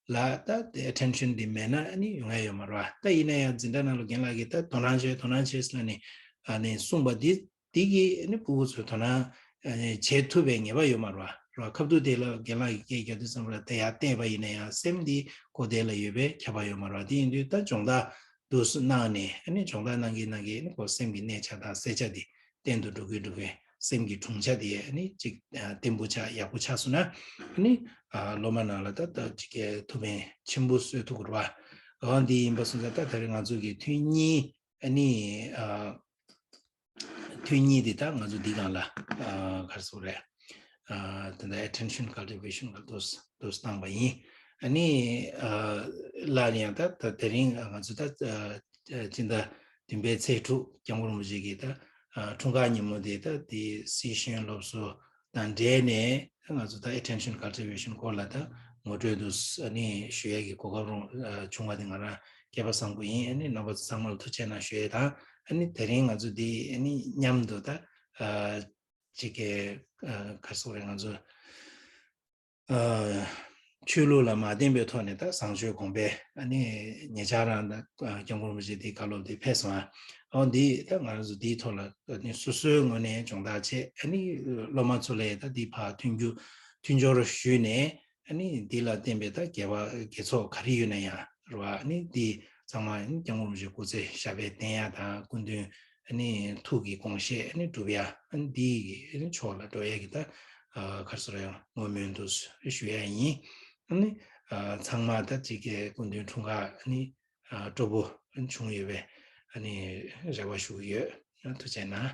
ལ་ད་དེ་ཨེ་ཊེན་ཤན་འདི་མེད་ན་ཨ་ནི་ཡོང་ཡ་ཡོད་མ་རེད་བ། ད་ཡིན་ན་ཡང་འཛིན་གྲྭ་ནང་ལ་རྒན་ལགས་ཀྱིས་ད་དོ་སྣང་བྱེད་དོ་སྣང་བྱེད་ཟེར་ནས་ཨ་ནི་གསུངས་པ་འདི་འདི་གིས་ཨ་ནི་ཕྲུ་གུ་ཚོས་དོ་སྣང་ཨ་ནི་བྱེད་ཐུབ་པའི་ངེས་པ་ཡོད་མ་རེད་བ། རེད་བ། ཁ་ཐུག་དེ་ལ་རྒན་ལགས་ཀྱིས་སྐད་རྒྱག་དུས་ཙམ་པ་ལ་དེ་ཡར་བལྟས་པ་ཡིན་ན་ཡང་སེམས་འདི་ཁོ་དེ་ལ་ཡོད་པའི་ཁྱབ་པ་ཡོད་མ་རེད་བ། དེ་ཡིན་དུས་ད་སྦྱོང་བརྡར་འདུག་སེ་གནང་ནས་ཨ་ནི་སྦྱོང་བརྡར་གནང་གིན་གནང་གིན་ཨ་ནི་ཁོ་སེམས་ཀྱི་གནས་ཆ་དང་གསལ་ཆ་དེ་བརྟན་དུ་འགྲོ་གིན་འགྲོ་གིན་སེམས་ཀྱི་གྲུང་ཆ་དེ་ཨ་ནི་ཅིག་ཨ་བརྟན་པོ་ཆགས་ཡག་པོ་ཆགས་སོང་ན་ཨ་ནི་ཨ་སློབ་མ་ནང་ལ་ད་ད་ཅིག་གི་ཐུགས་ཕན་ཆེན་པོ་གསོས་ཐུབ་ཀྱི་རེད་བ། འོ་འདི་ཡིན་པ་སོང་ཙང་ད་ད་རེས་ང་ཚོ་གི་ཐུན་གཉིས་ཨ་ནི་ཨ་ཐུན་གཉིས་འདི་ད་ང་ཚོ་འདི་སྒང་ལ་ཨ་ག་རེ་ཟེར་དགོས་རེད། ཨ་ད་ལྟ་ཨེ་ཊེན་ཤན་ཀལ་ཊི་ཝེ་ཤན་ལ་འདུག་འདུག་བཏང་པ་ཡིན། ཨ་ནི་ཨ་སླར་ཡང་ད་ད་དེ་རིང་ང་ཚོ་ད་ཨ་སྤྱི་ཟླ་བདུན་པའི་ཚེས་དྲུག་སྐྱབས་མགོན་རིན་པོ་ཆེ་གི་ད་ཨ་འཁྲུངས་སྐར་ཉིན་མོ་དེ་ད་དེ་སི་ཤན་སློབ་གསོ་དང་འབྲེལ་ནས་ང་ཚོ་ད་ཨེ་ཊེན་ཤན་ཀལ་ཊི་ཝེ་ཤན་སྐོར་ལ་ད་ངོ་སྤྲོད་དུ་ཨ་ནི་ཞུ་ཡས་ཀྱི་གོ་སྐབས་རང་ཨ་བྱུང་བ་དེ་ང་རང་སྐལ་པ་བཟང་པོ་ཡིན། ཨ་ནི་རྣམ་པ་ཚོ་ཚང་མ་ལ་ཐུགས་རྗེ་གནང་ཞུ་ཡས་དང་། ཨ་ནི་དེ་རིང་ང་ཚོ་འདི་ཨ་ནི་མཉམ་དུ་ད་ཨ་ཅིག་གི་ཨ་ག་རེ་ཟེར་དགོས་རེད། ང་ཚོ་ཨ་ཆོས་ལུགས་ལ་མ་བརྟེན་པའི་ཐོག་ནས་ད་བཟང་སྤྱོད་གོང་འཕེལ། ཨ་ནི་ཉེ་ཆར་རང་ད་ཨ་སྐྱབས་མགོན་རིན་པོ་ཆེ་འདི་བཀའ་སློབ་འདི་ཕེབས་སོང་། ཨ་འོ་འདི་ད་ང་རང་ཚོ་འདིའི་ཐོག་ལ་ཨ་ནི་སོ་སོའི་ངོས་ནས་སྦྱོང་བརྡར་བྱས། ཨ་ནི་སློབ་མ་ཚོ་ལ་ད་འདི་ཕར་མཐུན་འགྱུར་མཐུན་སྦྱོར་ཞུས་ནས། ཨ་ནི་འདི་ལ་བརྟེན་པའི་ད་དགེ་བ་དགེ་ཚོགས་ག་རེ་ཡོད་ན་ཡང་རེད་བ། ཨ་ནི་འདི་ཚང་མ་ཨ་ནི་སྐྱབས་མགོན་རིན་པོ་ཆེའི་སྐུ་ཚེ་ཞབས་པད་བརྟན་ཡ་དང་། སྐུ་མདུན་ཨ་ནི་ཐུགས་ཀྱི་དགོངས་བཞེད་ཨ་ནི་འགྲུབ་ཡ། ཨ་ནི་འདི་གི་ཨ་ནི་ཕྱོགས་ལ་འགྲོ་ཡ་གི་ད་ཨ་ག་རེ་ཟེར་ཡང་བསྔོ་སྨོན་དུ་ཞུ་ཡ་ཡིན། ཨ་ནི་ཨ་ཚང་མ་ད་ཅིག་གི་སྐུ་མདུན་འཁྲུངས་སྐར་ཨ་ནི་ཨ་སྤྲོ་པོ་ཨ་ནི་བྱུང་ཡོད་པའི་ཨ་ནི་རེ་བ་ཞུ་གི་ཡོད། ཨ་ཐུགས་རྗེ་གནང་།